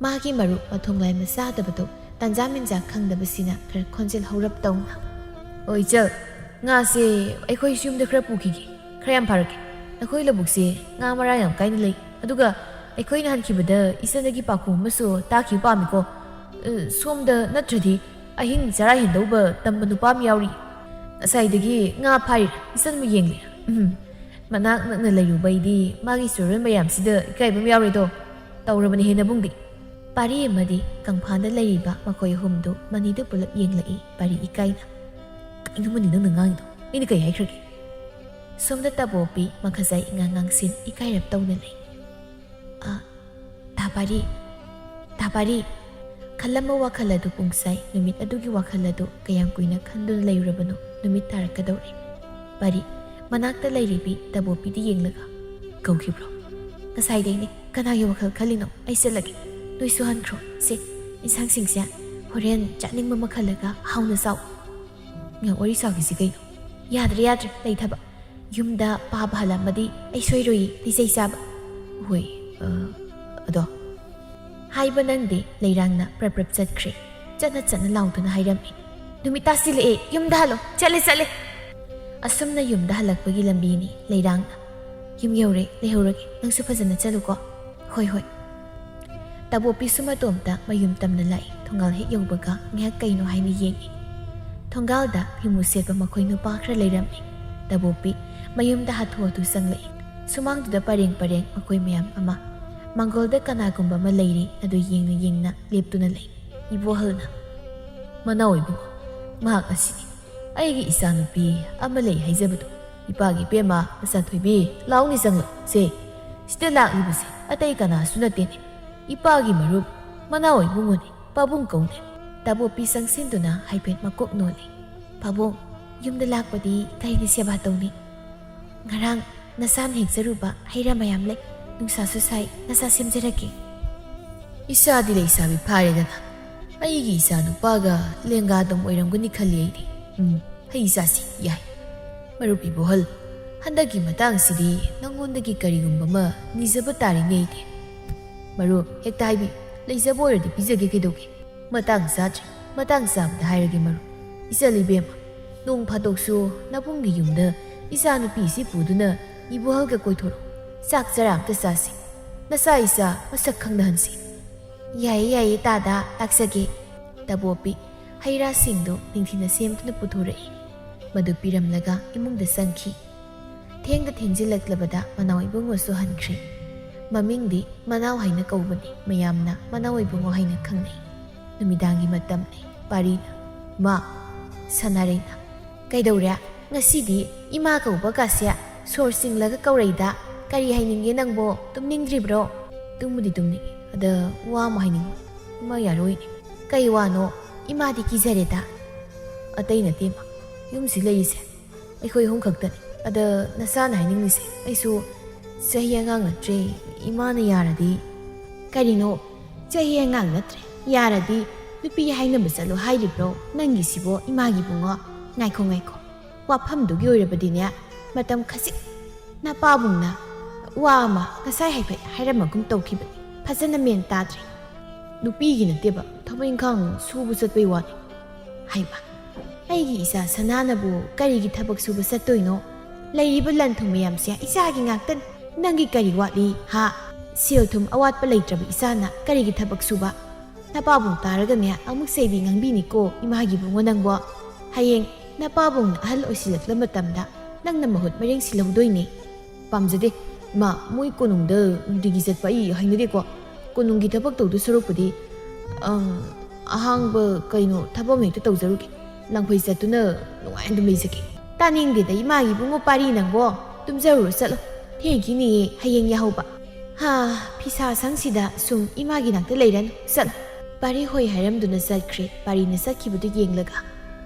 ꯃꯥꯒꯤ ꯃꯔꯨꯞ ꯃꯊꯣꯡꯂꯥꯏ ꯃꯆꯥꯗꯕꯗꯣ ꯇꯟꯖꯥ ꯃꯦꯟꯖꯥ ꯈꯪꯗꯕꯁꯤꯅ ꯈꯔ ꯈꯣꯟꯖꯦꯜ ꯍꯧꯔꯞ ꯇꯧꯅ, "ꯑꯣ ꯏꯆꯜ, ꯉꯥꯁꯦ ꯑꯩꯈꯣꯏꯁꯨ ꯌꯨꯝꯗ ꯈꯔ ꯄꯨꯈꯤꯒꯦ꯫ ꯈꯔ ꯌꯥꯝ ꯐꯥꯔꯛꯀꯦ꯫ ꯅꯈꯣꯏ ꯂꯧꯕꯨꯛꯁꯦ ꯉꯥ ꯃꯔꯥꯡ ꯌꯥꯝ ꯀꯥꯏꯅ ꯂꯩ꯫ ꯑꯗꯨꯒ ꯑꯩꯈꯣꯏꯅ ꯍꯟꯈꯤꯕꯗ ꯏꯆꯟꯗꯒꯤ ꯄꯥꯎꯈꯨꯝ ꯑꯃꯁꯨ ꯇꯥꯈꯤꯕ ꯄꯥꯝꯃꯤꯀꯣ꯫ ꯑ, ꯁꯣꯝꯗ ꯅꯠꯇ꯭ꯔꯗꯤ ꯑꯍꯤꯡ ꯆꯔꯥ ꯍꯦꯟꯗꯧꯕ ꯇꯝꯕ ꯅꯨꯄꯥ ꯑꯃ ꯌꯥꯎꯔꯤ꯫ ꯉꯁꯥꯏꯗꯒꯤ ꯉꯥ ꯐꯥꯔꯤꯔꯥ, ꯏꯆꯟꯕꯨ ꯌꯦꯡꯂꯤꯔꯥ? ꯎꯝ, ꯃꯅꯥꯛ ꯅꯛꯅ ꯂꯩꯔꯨꯕ ꯑꯩꯗꯤ ꯃꯥꯒꯤ ꯆꯨꯔꯣꯟ ꯃꯌꯥꯝꯁꯤꯗ ꯏꯀꯥꯏꯕ ꯑꯃ ꯌꯥꯎꯔꯦꯗꯣ꯫ ꯇꯧꯔꯕꯅꯤ ꯍꯦ ꯅꯕꯨꯡꯗꯤ꯫" ꯄꯥꯔꯤ ꯑꯃꯗꯤ ꯀꯪꯐꯥꯟꯗ ꯂꯩꯔꯤꯕ ꯃꯈꯣꯏ ꯑꯍꯨꯝꯗꯨ ꯃꯅꯤꯗꯨ ꯄꯨꯂꯞ ꯌꯦꯡꯂꯛꯏ ꯄꯥꯔꯤ ꯏꯀꯥꯏꯅ꯫ "ꯀꯩꯅꯣ ꯃꯅꯤ ꯅꯪꯅ ꯉꯥꯡꯉꯤꯗꯣ? ꯑꯩꯅ ꯀꯩ ꯍꯥꯏꯈ꯭ꯔꯒꯦ?" ꯁꯣꯝꯗ ꯇꯕꯣꯄꯤ ꯃꯈꯖꯥꯏ ꯏꯉꯥꯡ ꯉꯥꯡꯁꯤꯟ ꯏꯀꯥꯏꯔꯞ ꯇꯧꯅ ꯂꯩ꯫ "ꯑ, ꯇꯥ ꯄꯥꯔꯤ, ꯇꯥ ꯄꯥꯔꯤ꯫" ꯈꯜꯂꯝꯕ ꯋꯥꯈꯜ ꯑꯗꯨ ꯄꯨꯡꯁꯥꯏ ꯅꯨꯃꯤꯠ ꯑꯗꯨꯒꯤ ꯋꯥꯈꯜ ꯑꯗꯨ ꯀꯌꯥꯝ ꯀꯨꯏꯅ ꯈꯟꯗꯨꯅ ꯂꯩꯔꯨꯔꯕꯅꯣ? ꯅꯨꯃꯤꯠ ꯇꯥꯔꯛꯀꯗꯧꯔꯦ꯫ ꯄꯥꯔꯤ ꯃꯅꯥꯛꯇ ꯂꯩꯔꯤꯕꯤ ꯇꯕꯣꯄꯤꯗꯤ ꯌꯦꯡꯂꯒ, "ꯀꯧꯈꯤꯕ꯭ꯔꯣ?" "ꯉꯁꯥꯏꯗꯩꯅꯦ꯫ ꯀꯅꯥꯒꯤ ꯋꯥꯈꯜ ꯈꯜꯂꯤꯅꯣ? ꯑꯩ ꯆꯠꯂꯒꯦ꯫ ꯅꯣꯏꯁꯨ ꯍꯟꯈ꯭ꯔꯣ꯫ ꯁꯦ, ꯏꯟꯁꯥꯡꯁꯤꯡꯁꯦ ꯍꯣꯔꯦꯟ ꯆꯥꯅꯤꯡꯕ ꯑꯃ ꯈꯜꯂꯒ ꯍꯥꯎꯅ ꯆꯥꯎ꯫" ꯉꯥ ꯋꯥꯔꯤ ꯁꯥꯈꯤꯁꯤ ꯀꯩꯅꯣ꯫ "ꯌꯥꯗ꯭ꯔꯦ, ꯌꯥꯗ꯭ꯔꯦ, ꯂꯩ ꯊꯕꯛ꯫ ꯌꯨꯝꯗ ꯄꯥꯕ ꯍꯜꯂꯝꯃꯗꯤ ꯑꯩ ꯁꯣꯏꯔꯣꯏꯌꯦ, ꯂꯤꯆꯩ ꯆꯥꯕ꯫" "ꯍꯣꯏ, ꯑ, ꯑꯗꯣ?" ꯍꯥꯏꯕ ꯅꯪꯗꯦ, ꯂꯩꯔꯥꯡꯅ ꯄ꯭ꯔꯞ ꯄ꯭ꯔꯞ ꯆꯠꯈ꯭ꯔꯦ꯫ ꯆꯠꯅ ꯆꯠꯅ ꯂꯥꯎꯗꯨꯅ ꯍꯥꯏꯔꯝꯃꯤ, "ꯅꯨꯃꯤꯠ ꯇꯥꯁꯤꯜꯂꯛꯑꯦ, ꯌꯨꯝꯗ ꯍꯜꯂꯣ, ꯆꯠꯂꯦ, ꯆꯠꯂꯦ!" ꯑꯁꯨꯝꯅ ꯌꯨꯝꯗ ꯍꯜꯂꯛꯄꯒꯤ ꯂꯝꯕꯤꯅꯤ ꯂꯩꯔꯥꯡꯅ꯫ "ꯌꯨꯝ ꯌꯧꯔꯦ, ꯂꯩꯍꯧꯔꯒꯦ, ꯅꯪꯁꯨ ꯐꯖꯅ ꯆꯠꯂꯨꯀꯣ꯫" "ꯍꯣꯏ, ꯍꯣꯏ꯫" ꯇꯥꯕꯣꯛꯄꯤꯁꯨ ꯃꯇꯣꯝꯇ ꯃꯌꯨꯝ ꯇꯝꯅ ꯂꯥꯛꯏ꯫ ꯊꯣꯡꯒꯥꯜ ꯍꯦꯛ ꯌꯧꯕꯒ ꯉꯥꯏꯍꯥꯛ ꯀꯩꯅꯣ ꯍꯥꯏꯅ ꯌꯦꯡꯏ꯫ ꯊꯣꯡꯒꯥꯜꯗ ꯐꯤꯃꯨ ꯁꯦꯠꯄ ꯃꯈꯣꯏ ꯅꯨꯄꯥ ꯈꯔ ꯂꯩꯔꯝꯃꯤ꯫ ꯇꯥꯕꯣꯛꯄꯤ ꯃꯌꯨꯝꯗ ꯍꯥꯊꯨ ꯍꯥꯊꯨ ꯆꯪꯂꯛꯏ꯫ ꯁꯨꯃꯥꯡꯗꯨꯗ ꯄꯔꯦꯡ ꯄꯔꯦꯡ ꯃꯈꯣꯏ ꯃꯌꯥꯝ ꯑꯃ꯫ ꯃꯥꯡꯒꯣꯜꯗ ꯀꯅꯥꯒꯨꯝꯕ ꯑꯃ ꯂꯩꯔꯤ, ꯑꯗꯨ ꯌꯦꯡꯅ ꯌꯦꯡꯅ ꯂꯦꯞꯇꯨꯅ ꯂꯩ꯫ ꯏꯕꯣꯍꯜꯅ, "ꯃꯅꯥꯎ ꯏꯕꯨꯡꯉꯣ, ꯃꯍꯥꯛ ꯑꯁꯤꯅꯤ꯫ ꯑꯩꯒꯤ ꯏꯆꯥꯅꯨꯄꯤ ꯑꯃ ꯂꯩ ꯍꯥꯏꯖꯕꯗꯣ, ꯏꯄꯥꯒꯤ ꯏꯕꯦꯝꯃ ꯃꯆꯥꯊꯣꯏꯕꯤ, ꯂꯥꯎꯅꯦ ꯆꯪꯂꯛꯎ꯫ ꯁꯦ, ꯁꯤꯗ ꯂꯥꯛꯂꯤꯕꯁꯦ ꯑꯇꯩ ꯀꯅꯥꯁꯨ ꯅꯠꯇꯦꯅꯦ, ꯏꯄꯥꯒꯤ ꯃꯔꯨꯞ ꯃꯅꯥꯎ ꯏꯕꯨꯡꯉꯣꯅꯦ, ꯄꯥꯕꯨꯡ ꯀꯧꯅꯦ꯫" ꯇꯥꯕꯣꯛꯄꯤ ꯆꯪꯁꯤꯟꯗꯨꯅ ꯍꯥꯏꯐꯦꯠ ꯃꯀꯣꯛ ꯅꯣꯜꯂꯤ꯫ "ꯄꯥꯕꯨꯡ, ꯌꯨꯝꯗ ꯂꯥꯛꯄꯗꯤ ꯀꯔꯤꯒꯤ ꯁꯦꯕꯥ ꯇꯧꯅꯤ? ꯉꯔꯥꯡ ꯅꯆꯥꯅ ꯍꯦꯛꯆꯔꯨꯕ ꯍꯩ ꯔꯥ ꯃꯌꯥꯝ ꯂꯩ, ꯅꯨꯡꯁꯥꯁꯨ ꯁꯥꯏ, ꯅꯆꯥ ꯁꯦꯝꯖꯔꯛꯀꯦ꯫" "ꯏꯆꯥꯗꯤ ꯂꯩꯁꯥꯕꯤ ꯐꯥꯔꯦꯗꯅ, ꯑꯩꯒꯤ ꯏꯆꯥ ꯅꯨꯄꯥꯒ ꯂꯦꯡꯒꯥ ꯑꯗꯨꯝ ꯑꯣꯏꯔꯝꯒꯅꯤ ꯈꯜꯂꯤ ꯑꯩꯗꯤ꯫ ꯎꯝ, ꯍꯩ ꯆꯥꯁꯤ, ꯌꯥꯏ꯫ ꯃꯔꯨꯞ ꯏꯕꯣꯍꯜ, ꯍꯟꯗꯛꯀꯤ ꯃꯇꯥꯡꯁꯤꯗꯤ ꯅꯉꯣꯟꯗꯒꯤ ꯀꯔꯤꯒꯨꯝꯕ ꯑꯃ ꯅꯤꯖꯕ ꯇꯥꯔꯦꯅꯦ ꯑꯩꯗꯤ꯫" "ꯃꯔꯨꯞ, ꯍꯦꯛꯇ ꯍꯥꯏꯕꯤꯌꯨ, ꯂꯩꯖꯕ ꯑꯣꯏꯔꯗꯤ ꯄꯤꯖꯒꯦ, ꯀꯩꯗꯧꯒꯦ?" "ꯃꯇꯥꯡ ꯆꯥꯗ꯭ꯔꯤ, ꯃꯇꯥꯡ ꯆꯥꯕꯗ ꯍꯥꯏꯔꯒꯦ ꯃꯔꯨꯞ꯫ ꯏꯆꯜ ꯏꯕꯦꯝꯃ, ꯅꯣꯡ ꯐꯥꯗꯣꯛꯁꯨ ꯅꯕꯨꯡꯒꯤ ꯌꯨꯝꯗ ꯏꯆꯥꯅꯨꯄꯤꯁꯤ ꯄꯨꯗꯨꯅ ꯏꯕꯣꯍꯜꯒ ꯀꯣꯏꯊꯣꯔꯛꯎ꯫ ꯆꯥꯛ ꯆꯔꯥ ꯑꯝꯇ ꯆꯥꯁꯤ꯫ ꯅꯆꯥ ꯏꯆꯥ ꯃꯁꯛ ꯈꯪꯅꯍꯟꯁꯤ꯫" "ꯌꯥꯏꯌꯦ, ꯌꯥꯏꯌꯦ, ꯇꯥꯗ, ꯂꯥꯛꯆꯒꯦ꯫" ꯇꯥꯕꯣꯛꯄꯤ ꯍꯩ ꯔꯥꯁꯤꯡꯗꯨ ꯅꯤꯡꯊꯤꯅ ꯁꯦꯝꯗꯨꯅ ꯄꯨꯊꯣꯔꯛꯏ꯫ ꯃꯗꯨ ꯄꯤꯔꯝꯂꯒ ꯏꯃꯨꯡꯗ ꯆꯪꯈꯤ꯫ ꯊꯦꯡꯗ ꯊꯦꯡꯖꯤꯜꯂꯛꯂꯕꯗ ꯃꯅꯥꯎ ꯏꯕꯨꯡꯉꯣꯁꯨ ꯍꯟꯈ꯭ꯔꯦ꯫ ꯃꯃꯤꯡꯗꯤ ꯃꯅꯥꯎ ꯍꯥꯏꯅ ꯀꯧꯕꯅꯤ, ꯃꯌꯥꯝꯅ ꯃꯅꯥꯎ ꯏꯕꯨꯡꯉꯣ ꯍꯥꯏꯅ ꯈꯪꯅꯩ꯫ ꯅꯨꯃꯤꯗꯥꯡꯒꯤ ꯃꯇꯝꯅꯤ꯫ ꯄꯥꯔꯤꯅ, "ꯏꯃꯥ, ꯁꯅꯥꯔꯩꯅ, ꯀꯩꯗꯧꯔꯦ? ꯉꯁꯤꯗꯤ ꯏꯃꯥ ꯀꯧꯕ ꯀꯥꯁꯦ ꯁꯣꯔ ꯆꯤꯡꯂꯒ ꯀꯧꯔꯛꯏꯗ꯫ ꯀꯔꯤ ꯍꯥꯏꯅꯤꯡꯒꯦ ꯅꯪꯕꯣ? ꯇꯨꯝꯅꯤꯡꯗ꯭ꯔꯤꯕ꯭ꯔꯣ?" "ꯇꯨꯝꯕꯨꯗꯤ ꯇꯨꯝꯅꯤꯡꯉꯤ, ꯑꯗ ꯋꯥ ꯑꯃ ꯍꯥꯏꯅꯤꯡꯕ ꯑꯃ ꯌꯥꯔꯣꯏꯅꯦ꯫" "ꯀꯩ ꯋꯥꯅꯣ? ꯏꯃꯥꯗꯤ ꯀꯤꯖꯔꯦꯗ꯫" "ꯑꯇꯩ ꯅꯠꯇꯦ ꯏꯃꯥ, ꯌꯨꯝꯁꯤ ꯂꯩꯔꯤꯁꯦ ꯑꯩꯈꯣꯏ ꯑꯍꯨꯝ ꯈꯛꯇꯅꯤ꯫ ꯑꯗ ꯅꯆꯥꯅ ꯍꯥꯏꯅꯤꯡꯂꯤꯁꯦ, ꯑꯩꯁꯨ ꯆꯍꯤ ꯑꯉꯥꯡ ꯅꯠꯇ꯭ꯔꯦ, ꯏꯃꯥꯅ ꯌꯥꯔꯗꯤ꯫" "ꯀꯔꯤꯅꯣ? ꯆꯍꯤ ꯑꯉꯥꯡ ꯅꯠꯇ꯭ꯔꯦ, ꯌꯥꯔꯗꯤ? ꯅꯨꯄꯤ ꯍꯥꯏꯅꯕ ꯆꯠꯂꯣ ꯍꯥꯏꯔꯤꯕ꯭ꯔꯣ? ꯅꯪꯒꯤꯁꯤꯕꯣ ꯏꯃꯥꯒꯤ ꯏꯕꯨꯡꯉꯣ꯫ ꯉꯥꯏꯈꯣ, ꯉꯥꯏꯈꯣ꯫ ꯋꯥꯐꯝꯗꯨꯒꯤ ꯑꯣꯏꯔꯕꯗꯤꯅꯦ, ꯃꯇꯝ ꯈꯖꯤꯛ ꯅꯄꯥꯕꯨꯡꯅ ꯋꯥ ꯑꯃ ꯉꯁꯥꯏ ꯍꯥꯏꯐꯦꯠ ꯍꯥꯏꯔꯝꯃꯒꯨꯝ ꯇꯧꯈꯤꯕꯅꯤ꯫ ꯐꯖꯅ ꯃꯦꯟ ꯇꯥꯗ꯭ꯔꯦ꯫ ꯅꯨꯄꯤꯒꯤ ꯅꯠꯇꯦꯕ, ꯊꯕꯛ ꯏꯪꯈꯥꯡ ꯁꯨꯕ ꯆꯠꯄꯩ ꯋꯥꯅꯤ꯫ ꯍꯩꯃ, ꯑꯩꯒꯤ ꯏꯆꯥ ꯁꯅꯥꯅꯕꯨ ꯀꯔꯤꯒꯤ ꯊꯕꯛ ꯁꯨꯕ ꯆꯠꯇꯣꯏꯅꯣ? ꯂꯩꯔꯤꯕ ꯂꯟ ꯊꯨꯝ ꯃꯌꯥꯝꯁꯦ ꯏꯆꯥꯒꯤ ꯉꯥꯛꯇꯅꯤ꯫ ꯅꯪꯒꯤ ꯀꯔꯤ ꯋꯥꯠꯂꯤ ꯍꯥ? ꯁꯦꯜ ꯊꯨꯝ ꯑꯋꯥꯠꯄ ꯂꯩꯇ꯭ꯔꯕ ꯏꯆꯥꯅ ꯀꯔꯤꯒꯤ ꯊꯕꯛ ꯁꯨꯕ? ꯅꯄꯥꯕꯨꯡ ꯇꯥꯔꯒꯅꯦ ꯑꯃꯨꯛ ꯆꯩꯕꯤ ꯉꯥꯡꯕꯤꯅꯤꯀꯣ ꯏꯃꯥꯒꯤ ꯏꯕꯨꯡꯉꯣ ꯅꯪꯕꯣ꯫ ꯍꯌꯦꯡ ꯅꯄꯥꯕꯨꯡꯅ ꯑꯍꯜ ꯑꯣꯏꯁꯤꯜꯂꯛꯂ ꯃꯇꯝꯗ ꯅꯪꯅ ꯃꯍꯨꯠ ꯃꯔꯦꯡ ꯁꯤꯜꯍꯧꯗꯣꯏꯅꯦ꯫ ꯄꯥꯝꯖꯗꯦ꯫ ꯏꯃꯥ, ꯃꯣꯏ ꯀꯣꯅꯨꯡꯗ ꯅꯨꯡꯇꯤꯒꯤ ꯆꯠꯄ ꯑꯩ ꯍꯩꯅꯗꯦꯀꯣ꯫ ꯀꯣꯅꯨꯡꯒꯤ ꯊꯕꯛ ꯇꯧꯗꯣꯏ ꯁꯔꯨꯛꯄꯨꯗꯤ, ꯑꯪ, ꯑꯍꯥꯡꯕ ꯀꯩꯅꯣ ꯊꯕꯛ ꯑꯃ ꯍꯦꯛꯇ ꯇꯧꯖꯔꯨꯒꯦ꯫ ꯂꯪꯐꯩ ꯆꯠꯇꯨꯅ ꯅꯨꯡꯉꯥꯏꯅ ꯑꯗꯨꯝ ꯂꯩꯖꯒꯦ꯫ ꯇꯥꯅꯤꯡꯗꯦꯗ ꯏꯃꯥꯒꯤ ꯏꯕꯨꯡꯉꯣ ꯄꯥꯔꯤ ꯅꯪꯕꯣ꯫ ꯇꯨꯝꯖꯔꯨꯔꯣ ꯆꯠꯂꯣ꯫ ꯊꯦꯡꯈꯤꯅꯤꯌꯦ ꯍꯌꯦꯡ ꯌꯥꯍꯧꯕ꯫ ꯍꯥ, ꯐꯤꯁꯥ ꯁꯪꯁꯤꯗ ꯁꯨꯝ ꯏꯃꯥꯒꯤ ꯅꯥꯛꯇ ꯂꯩꯔꯅꯨ꯫ ꯆꯠꯂꯣ꯫ ꯄꯥꯔꯤ ꯍꯣꯏ ꯍꯥꯏꯔꯝꯗꯨꯅ ꯆꯠꯈ꯭ꯔꯦ꯫ ꯄꯥꯔꯤꯅ ꯆꯠꯈꯤꯕꯗꯨ ꯌꯦꯡꯂꯒ,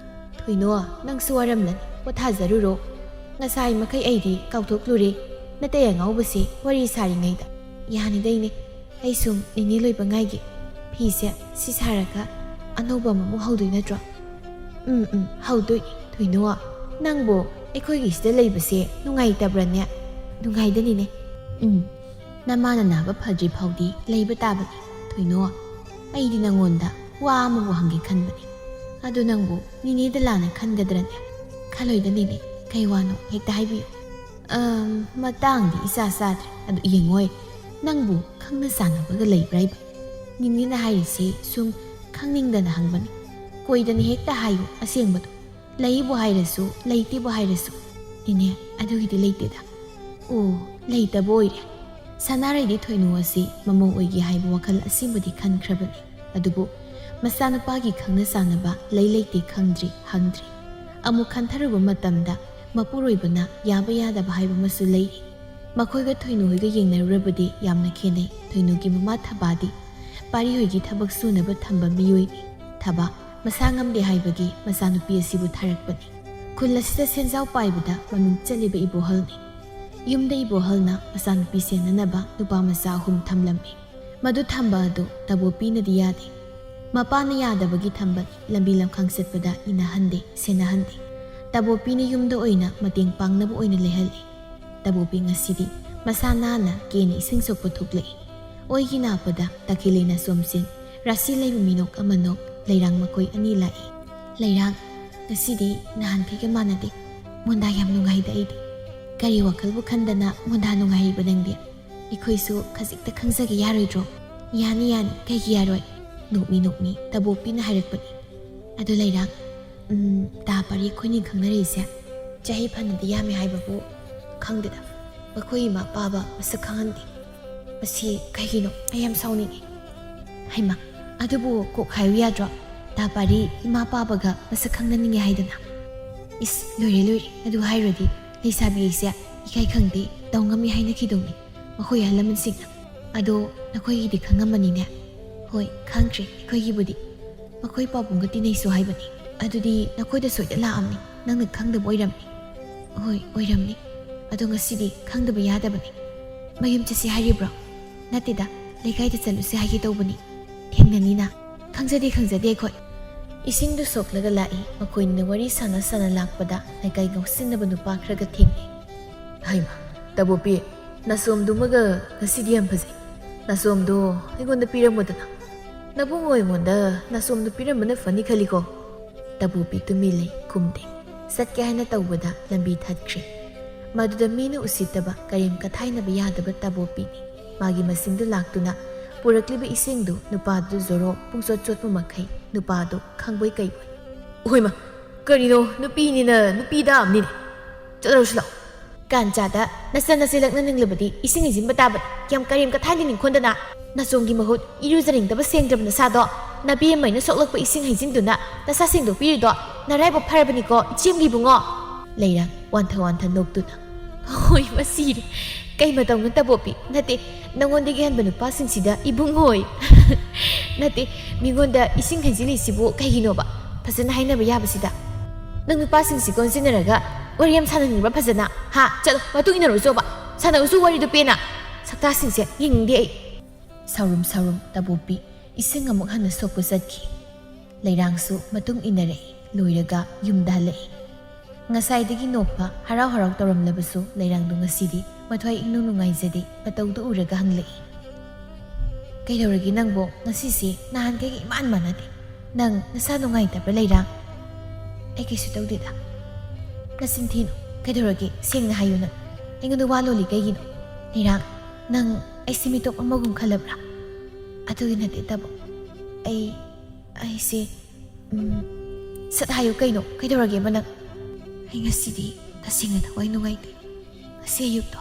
"ꯊꯣꯏꯅꯣ, ꯅꯪꯁꯨ ꯋꯥꯔꯝꯂꯅꯤ, ꯄꯣꯊꯥꯖꯔꯨꯔꯣ꯫ ꯉꯁꯥꯏ ꯃꯈꯩ ꯑꯩꯗꯤ ꯀꯥꯎꯊꯣꯛꯂꯨꯔꯦ, ꯅꯇꯩ ꯑꯉꯥꯎꯕꯁꯦ ꯋꯥꯔꯤ ꯁꯥꯔꯤꯉꯩꯗ꯫ ꯌꯥꯅꯤꯗ ꯏꯅꯦ, ꯑꯩ ꯁꯨꯝ ꯅꯤꯅꯦ ꯂꯣꯏꯕ ꯉꯥꯏꯒꯦ꯫ ꯐꯤꯁꯦ ꯁꯤ ꯁꯥꯔꯒ ꯑꯅꯧꯕ ꯑꯃꯃꯨꯛ ꯍꯧꯗꯣꯏ ꯅꯠꯇ꯭ꯔꯣ?" "ꯎꯝ, ꯎꯝ, ꯍꯧꯗꯣꯏꯅꯤ꯫ ꯊꯣꯏꯅꯣ, ꯅꯪꯕꯨ ꯑꯩꯈꯣꯏꯒꯤ ꯁꯤꯗ ꯂꯩꯕꯁꯦ ꯅꯨꯡꯉꯥꯏꯇꯕ꯭ꯔꯥꯅꯦ?" "ꯅꯨꯡꯉꯥꯏꯗꯅꯤꯅꯦ꯫ ꯎꯝ, ꯅꯃꯥꯅ ꯅꯥꯕ ꯐꯗ꯭ꯔꯤ ꯐꯥꯎꯗꯤ ꯂꯩꯕ ꯇꯥꯕꯅꯤ꯫ ꯊꯣꯏꯅꯣ, ꯑꯩꯗꯤ ꯅꯪꯉꯣꯟꯗ ꯋꯥ ꯑꯃꯕꯨ ꯍꯪꯒꯦ ꯈꯟꯕꯅꯤ꯫ ꯑꯗꯨ ꯅꯪꯕꯨ ꯅꯤꯅꯦꯗ ꯂꯥꯟꯅ ꯈꯟꯒꯗ꯭ꯔꯅꯦ?" "ꯈꯜꯂꯣꯏꯗꯅꯤꯅꯦ꯫ ꯀꯩ ꯋꯥꯅꯣ ꯍꯦꯛꯇ ꯍꯥꯏꯕꯤꯌꯨ꯫" "ꯑꯝ, ꯃꯇꯥꯡꯗꯤ ꯏꯆꯥ ꯆꯥꯗ꯭ꯔꯦ꯫ ꯑꯗꯨ ꯌꯦꯡꯉꯣꯏ, ꯅꯪꯕꯨ ꯈꯪꯅ ꯆꯥꯟꯅꯕꯒ ꯂꯩꯕ꯭ꯔꯥ ꯍꯥꯏꯕ? ꯅꯤꯅꯦꯅ ꯍꯥꯏꯔꯤꯁꯤ ꯁꯨꯝ ꯈꯪꯅꯤꯡꯗꯅ ꯍꯪꯕꯅꯤ꯫ ꯀꯣꯏꯗꯅ ꯍꯦꯛꯇ ꯍꯥꯏꯌꯨ ꯑꯁꯦꯡꯕꯗꯣ꯫ ꯂꯩꯕꯨ ꯍꯥꯏꯔꯁꯨ, ꯂꯩꯇꯦꯕꯨ ꯍꯥꯏꯔꯁꯨ꯫" "ꯅꯤꯅꯦ, ꯑꯗꯨꯒꯤꯗꯤ ꯂꯩꯇꯦꯗ꯫" "ꯑꯣ, ꯂꯩꯇꯕ ꯑꯣꯏꯔꯦ꯫" ꯁꯅꯥꯔꯩꯗꯤ ꯊꯣꯏꯅꯨ ꯑꯁꯤ ꯃꯃꯧ ꯑꯣꯏꯒꯦ ꯍꯥꯏꯕ ꯋꯥꯈꯜ ꯑꯁꯤꯃꯗꯤ ꯈꯟꯈ꯭ꯔꯕꯅꯤ꯫ ꯑꯗꯨꯕꯨ ꯃꯆꯥꯅꯨꯄꯥꯒꯤ ꯈꯪꯅ ꯆꯥꯟꯅꯕ ꯂꯩ ꯂꯩꯇꯦ ꯈꯪꯗ꯭ꯔꯤ, ꯍꯪꯗ꯭ꯔꯤ꯫ ꯑꯃꯨꯛ ꯈꯟꯊꯔꯨꯕ ꯃꯇꯝꯗ ꯃꯄꯨꯔꯣꯏꯕꯅ ꯌꯥꯕ ꯌꯥꯗꯕ ꯍꯥꯏꯕ ꯑꯃꯁꯨ ꯂꯩꯔꯤ꯫ ꯃꯈꯣꯏꯒ ꯊꯣꯏꯅꯨ ꯍꯣꯏꯒ ꯌꯦꯡꯅꯔꯨꯔꯕꯗꯤ ꯌꯥꯝꯅ ꯈꯦꯠꯅꯩ꯫ ꯊꯣꯏꯅꯨꯒꯤ ꯃꯃꯥ ꯊꯕꯥꯗꯤ ꯄꯥꯔꯤ ꯍꯣꯏꯒꯤ ꯊꯕꯛ ꯁꯨꯅꯕ ꯊꯝꯕ ꯃꯤꯑꯣꯏꯅꯤ꯫ ꯊꯕꯥ ꯃꯁꯥ ꯉꯝꯗꯦ ꯍꯥꯏꯕꯒꯤ ꯃꯆꯥꯅꯨꯄꯤ ꯑꯁꯤꯕꯨ ꯊꯥꯔꯛꯄꯅꯤ꯫ ꯈꯨꯜ ꯑꯁꯤꯗ ꯁꯦꯟꯖꯥꯎ ꯄꯥꯏꯕꯗ ꯃꯃꯤꯡ ꯆꯠꯂꯤꯕ ꯏꯕꯣꯍꯜꯅꯤ꯫ ꯌꯨꯝꯗ ꯏꯕꯣꯍꯜꯅ ꯃꯆꯥꯅꯨꯄꯤ ꯁꯦꯟꯅꯅꯕ ꯅꯨꯄꯥ ꯃꯆꯥ ꯑꯍꯨꯝ ꯊꯝꯂꯝꯃꯤ꯫ ꯃꯗꯨ ꯊꯝꯕ ꯑꯗꯨ ꯇꯕꯣꯄꯤꯅꯗꯤ ꯌꯥꯗꯦ꯫ ꯃꯄꯥꯅ ꯌꯥꯗꯕꯒꯤ ꯊꯝꯕꯅꯤ꯫ ꯂꯝꯕꯤ ꯂꯝꯈꯥꯡ ꯆꯠꯄꯗ ꯏꯅꯍꯟꯗꯦ, ꯁꯦꯟꯅꯍꯟꯗꯦ꯫ ꯇꯕꯣꯄꯤꯅ ꯌꯨꯝꯗ ꯑꯣꯏꯅ ꯃꯇꯦꯡ ꯄꯥꯡꯅꯕ ꯑꯣꯏꯅ ꯂꯩꯍꯜꯂꯤ꯫ ꯇꯕꯣꯄꯤ ꯉꯁꯤꯗꯤ ꯃꯁꯥ ꯅꯥꯟꯅ ꯀꯦꯅ ꯏꯁꯤꯡ ꯁꯣꯛꯄ ꯊꯣꯛꯂꯛꯏ꯫ ꯑꯣꯏꯒꯤ ꯅꯥꯞꯄꯗ ꯇꯈꯦꯜꯂꯩꯅ ꯆꯣꯝꯆꯤꯟ ꯔꯥꯁꯤ ꯂꯩꯕ ꯃꯤꯅꯣꯛ ꯑꯃ ꯅꯣꯛ꯫ ꯂꯩꯔꯥꯡ ꯃꯈꯣꯏ ꯑꯅꯤ ꯂꯥꯛꯏ꯫ ꯂꯩꯔꯥꯡ, ꯉꯁꯤꯗꯤ ꯅꯍꯥꯟꯈꯩꯒ ꯃꯥꯟꯅꯗꯦ꯫ ꯃꯣꯟꯗꯥ ꯌꯥꯝ ꯅꯨꯡꯉꯥꯏꯗ ꯑꯩꯗꯤ꯫ ꯀꯔꯤ ꯋꯥꯈꯜꯕꯨ ꯈꯟꯗꯅ ꯃꯣꯟꯗꯥ ꯅꯨꯡꯉꯥꯏꯔꯤꯕ ꯅꯪꯗꯤ? ꯑꯩꯈꯣꯏꯁꯨ ꯈꯖꯤꯛꯇ ꯈꯪꯖꯒꯦ ꯌꯥꯔꯣꯏꯗ꯭ꯔꯣ? ꯌꯥꯅꯤ, ꯌꯥꯅꯤ, ꯀꯩꯒꯤ ꯌꯥꯔꯣꯏ? ꯅꯣꯛꯃꯤ ꯅꯣꯛꯃꯤ ꯇꯕꯣꯛꯄꯤꯅ ꯍꯥꯏꯔꯛꯄꯅꯤ꯫ ꯑꯗꯨ ꯂꯩꯔꯥꯡ, ꯎꯝ, ꯇꯥ ꯄꯥꯔꯤ ꯑꯩꯈꯣꯏꯅꯤ ꯈꯪꯅꯔꯛꯏꯁꯦ ꯆꯍꯤ ꯐꯅꯗꯤ ꯌꯥꯝꯃꯦ ꯍꯥꯏꯕꯕꯨ ꯈꯪꯗꯦꯗ꯫ ꯃꯈꯣꯏ ꯏꯃꯥ ꯄꯥꯕ ꯃꯁꯛ ꯈꯪꯍꯟꯗꯦ꯫ ꯃꯁꯤ ꯀꯩꯒꯤꯅꯣ? ꯑꯩ ꯌꯥꯝ ꯁꯥꯎꯅꯤꯡꯉꯤ꯫ ꯍꯩꯃꯥ, ꯑꯗꯨꯕꯨ ꯀꯣꯛ ꯍꯥꯏꯌꯨ ꯌꯥꯗ꯭ꯔꯣ? ꯇꯥ ꯄꯥꯔꯤ ꯏꯃꯥ ꯄꯥꯕꯒ ꯃꯁꯛ ꯈꯪꯅꯅꯤꯡꯉꯦ ꯍꯥꯏꯗꯅ꯫ ꯏꯁ, ꯂꯣꯏꯔꯦ, ꯂꯣꯏꯔꯦ꯫ ꯑꯗꯨ ꯍꯥꯏꯔꯨꯔꯗꯤ ꯂꯩꯁꯥꯕꯤ ꯑꯩꯁꯦ ꯏꯀꯥꯏ ꯈꯪꯗꯦ, ꯇꯧ ꯉꯝꯃꯤ ꯍꯥꯏꯅꯈꯤꯗꯧꯅꯤ ꯃꯈꯣꯏ ꯑꯍꯜ ꯂꯃꯟꯁꯤꯡꯅ꯫ ꯑꯗꯣ ꯅꯈꯣꯏꯒꯤꯗꯤ ꯈꯪꯉꯝꯃꯅꯤꯅꯦ? ꯍꯣꯏ, ꯈꯪꯈ꯭ꯔꯦ ꯑꯩꯈꯣꯏꯒꯤꯕꯨꯗꯤ꯫ ꯃꯈꯣꯏ ꯄꯥꯕꯨꯡꯒ ꯇꯤꯟꯅꯩꯁꯨ ꯍꯥꯏꯕꯅꯤ꯫ ꯑꯗꯨꯗꯤ ꯅꯈꯣꯏꯗ ꯁꯣꯏꯗ ꯂꯥꯛꯑꯝꯅꯤ, ꯅꯪꯅ ꯈꯪꯗꯕ ꯑꯣꯏꯔꯝꯅꯤ꯫ ꯍꯣꯏ, ꯑꯣꯏꯔꯝꯅꯤ꯫ ꯑꯗꯣ ꯉꯁꯤꯗꯤ ꯈꯪꯗꯕ ꯌꯥꯗꯕꯅꯤ꯫ ꯃꯌꯨꯝ ꯆꯠꯁꯤ ꯍꯥꯏꯔꯤꯕ꯭ꯔꯣ? ꯅꯠꯇꯦꯗ, ꯂꯩꯀꯥꯏꯗ ꯆꯠꯂꯨꯁꯤ ꯍꯥꯏꯒꯦ ꯇꯧꯕꯅꯤ꯫ ꯊꯦꯡꯅꯅꯤꯅ꯫ ꯈꯪꯖꯗꯦ, ꯈꯪꯖꯗꯦ ꯑꯩꯈꯣꯏ꯫ ꯏꯁꯤꯡꯗꯨ ꯁꯣꯛꯂꯒ ꯂꯥꯛꯏ꯫ ꯃꯈꯣꯏꯅ ꯋꯥꯔꯤ ꯁꯥꯟꯅ ꯁꯥꯟꯅ ꯂꯥꯛꯄꯗ ꯂꯩꯀꯥꯏ ꯉꯥꯎꯁꯤꯟꯅꯕ ꯅꯨꯄꯥ ꯈꯔꯒ ꯊꯦꯡꯅꯩ꯫ ꯍꯩꯃꯥ, ꯇꯕꯣꯄꯤ, ꯅꯥꯆꯣꯝꯗꯨꯃꯒ ꯉꯁꯤꯗꯤ ꯌꯥꯝ ꯐꯖꯩ꯫ ꯅꯥꯆꯣꯝꯗꯣ ꯑꯩꯉꯣꯟꯗ ꯄꯤꯔꯝꯃꯨꯗꯅ꯫ ꯅꯕꯨꯡꯉꯣ ꯑꯩꯉꯣꯟꯗ ꯅꯥꯆꯣꯝꯗꯣ ꯄꯤꯔꯝꯕꯅ ꯐꯅꯤ ꯈꯜꯂꯤꯀꯣ꯫ ꯇꯕꯣꯄꯤ ꯇꯨꯃꯤꯟ ꯂꯩ, ꯈꯨꯝꯗꯦ꯫ ꯆꯠꯀꯦ ꯍꯥꯏꯅ ꯇꯧꯕꯗ ꯂꯝꯕꯤ ꯊꯠꯈ꯭ꯔꯦ꯫ ꯃꯗꯨꯗ ꯃꯤꯅ ꯎꯁꯤꯠꯇꯕ, ꯀꯔꯦꯝ ꯀꯊꯥꯏꯅꯕ ꯌꯥꯗꯕ ꯇꯕꯣꯄꯤꯅꯤ꯫ ꯃꯥꯒꯤ ꯃꯆꯤꯟꯗꯨ ꯂꯥꯛꯇꯨꯅ ꯄꯨꯔꯛꯂꯤꯕ ꯏꯁꯤꯡꯗꯨ ꯅꯨꯄꯥꯗꯨ ꯖꯣꯔꯣ ꯄꯨꯡꯆꯣꯠ ꯆꯣꯠꯄ ꯃꯈꯩ ꯅꯨꯄꯥꯗꯨ ꯈꯪꯕꯣꯏ ꯀꯩꯕꯣꯏ꯫ ꯍꯣꯏꯃ, ꯀꯔꯤꯅꯣ, ꯅꯨꯄꯤꯅꯤꯅ ꯅꯨꯄꯤ ꯗꯥꯝꯅꯤꯅꯦ꯫ ꯆꯠꯂꯧꯁꯤ ꯂꯥꯛꯑꯣ꯫ ꯀꯥꯟꯆꯥꯗ ꯅꯆꯟ ꯅꯆꯦ ꯂꯛꯅꯅꯤꯡꯂꯕꯗꯤ ꯏꯁꯤꯡ ꯍꯩꯖꯤꯟꯕ ꯇꯥꯕꯅꯤ꯫ ꯌꯥꯝ ꯀꯔꯦꯝ ꯀꯊꯥꯏꯅꯅꯤꯡꯈꯣꯟꯗꯅ꯫ ꯅꯥꯆꯣꯝꯒꯤ ꯃꯍꯨꯠ ꯏꯔꯨꯖꯅꯤꯡꯗꯕ ꯁꯦꯡꯗ꯭ꯔꯕ ꯅꯁꯥꯗꯣ ꯅꯕꯦꯝꯃꯩꯅ ꯁꯣꯛꯂꯛꯄ ꯏꯁꯤꯡ ꯍꯩꯖꯤꯟꯗꯨꯅ ꯅꯁꯥ ꯁꯦꯡꯗꯣꯛꯄꯤꯔꯤꯗꯣ ꯅꯔꯥꯏꯕꯛ ꯐꯔꯕꯅꯤꯀꯣ, ꯏꯆꯦꯝꯒꯤ ꯏꯕꯨꯡꯉꯣ꯫ ꯂꯩꯔꯥꯡ ꯋꯥꯟꯊ ꯋꯥꯟꯊ ꯅꯣꯛꯇꯨꯅ꯫ ꯍꯣꯏ, ꯃꯁꯤꯔꯦ꯫ ꯀꯩ ꯃꯇꯧꯅꯣ ꯇꯕꯣꯄꯤ? ꯅꯠꯇꯦ, ꯅꯉꯣꯟꯗꯒꯤ ꯍꯟꯕ ꯅꯨꯄꯥꯁꯤꯡꯁꯤꯗ ꯏꯕꯨꯡꯉꯣꯏ꯫ ꯅꯠꯇꯦ, ꯃꯤꯉꯣꯟꯗ ꯏꯁꯤꯡ ꯍꯩꯖꯤꯜꯂꯤꯁꯤꯕꯨ ꯀꯩꯒꯤꯅꯣꯕ? ꯐꯖꯅ ꯍꯥꯏꯅꯕ ꯌꯥꯕꯁꯤꯗ꯫ ꯅꯪ ꯅꯨꯄꯥꯁꯤꯡꯁꯤ ꯀꯣꯟꯁꯤꯟꯅꯔꯒ ꯋꯥꯔꯤ ꯌꯥꯝ ꯁꯥꯟꯅꯅꯤꯡꯕ꯭ꯔꯥ ꯐꯖꯅ? ꯍꯥ? ꯆꯠꯂꯣ, ꯃꯇꯨꯡ ꯏꯟꯅꯔꯨꯆꯣꯕ꯫ ꯁꯥꯟꯅꯔꯨꯆꯣ ꯋꯥꯔꯤꯗꯨ ꯄꯦꯟꯅ꯫ ꯁꯛꯇꯥꯁꯤꯡꯁꯦ ꯌꯦꯡꯅꯤꯡꯗꯦ ꯑꯩ꯫ ꯁꯥꯎꯔꯨꯝ ꯁꯥꯎꯔꯨꯝ ꯇꯕꯣꯄꯤ ꯏꯁꯤꯡ ꯑꯃꯨꯛ ꯍꯟꯅ ꯁꯣꯛꯄ ꯆꯠꯈꯤ꯫ ꯂꯩꯔꯥꯡꯁꯨ ꯃꯇꯨꯡ ꯏꯟꯅꯔꯛꯏ꯫ ꯂꯣꯏꯔꯒ ꯌꯨꯝꯗ ꯍꯜꯂꯛꯏ꯫ ꯉꯁꯥꯏꯗꯒꯤ ꯅꯣꯛꯄ, ꯍꯔꯥꯎ ꯍꯔꯥꯎ ꯇꯧꯔꯝꯂꯕꯁꯨ ꯂꯩꯔꯥꯡꯗꯣ ꯉꯁꯤꯗꯤ ꯃꯊ꯭ꯋꯥꯏ ꯏꯅꯨꯡ ꯅꯨꯡꯉꯥꯏꯖꯗꯦ꯫ ꯃꯇꯧꯗꯨ ꯎꯔꯒ ꯍꯪꯂꯛꯏ꯫ "ꯀꯩꯗꯧꯔꯒꯦ ꯅꯪꯕꯣ? ꯉꯁꯤꯁꯦ ꯅꯍꯥꯟꯈꯩꯒ ꯏꯃꯥꯟ ꯃꯥꯟꯅꯗꯦ꯫ ꯅꯪ ꯅꯁꯥ ꯅꯨꯡꯉꯥꯏꯇꯕ꯭ꯔꯥ, ꯂꯩꯔꯥꯡ?" "ꯑꯩ ꯀꯩꯁꯨ ꯇꯧꯗꯦꯗ꯫" "ꯅꯆꯤꯟ ꯊꯤꯅꯨ꯫ ꯀꯩꯗꯧꯔꯒꯦ? ꯁꯦꯡꯅ ꯍꯥꯏꯌꯨ ꯅꯪ꯫ ꯑꯩꯉꯣꯟꯗ ꯋꯥ ꯂꯣꯜꯂꯤ ꯀꯩꯒꯤꯅꯣ? ꯂꯩꯔꯥꯡ, ꯅꯪ ꯑꯩꯁꯦ ꯃꯤꯇꯣꯞ ꯑꯃꯒꯨꯝ ꯈꯜꯂꯕ꯭ꯔꯥ?" "ꯑꯗꯨꯒꯤ ꯅꯠꯇꯦ ꯇꯥꯕꯣ꯫ ꯑꯩ, ꯑꯩꯁꯦ, ꯎꯝ, ꯁꯠ ꯍꯥꯏꯌꯨ ꯀꯩꯅꯣ? ꯀꯩꯗꯧꯔꯒꯦꯕ ꯅꯪ?" "ꯑꯩ ꯉꯁꯤꯗꯤ ꯇꯁꯦꯡꯅ ꯊꯋꯥꯏ ꯅꯨꯡꯉꯥꯏꯇꯦ꯫ ꯉꯁꯤ ꯑꯌꯨꯛꯇꯣ꯫"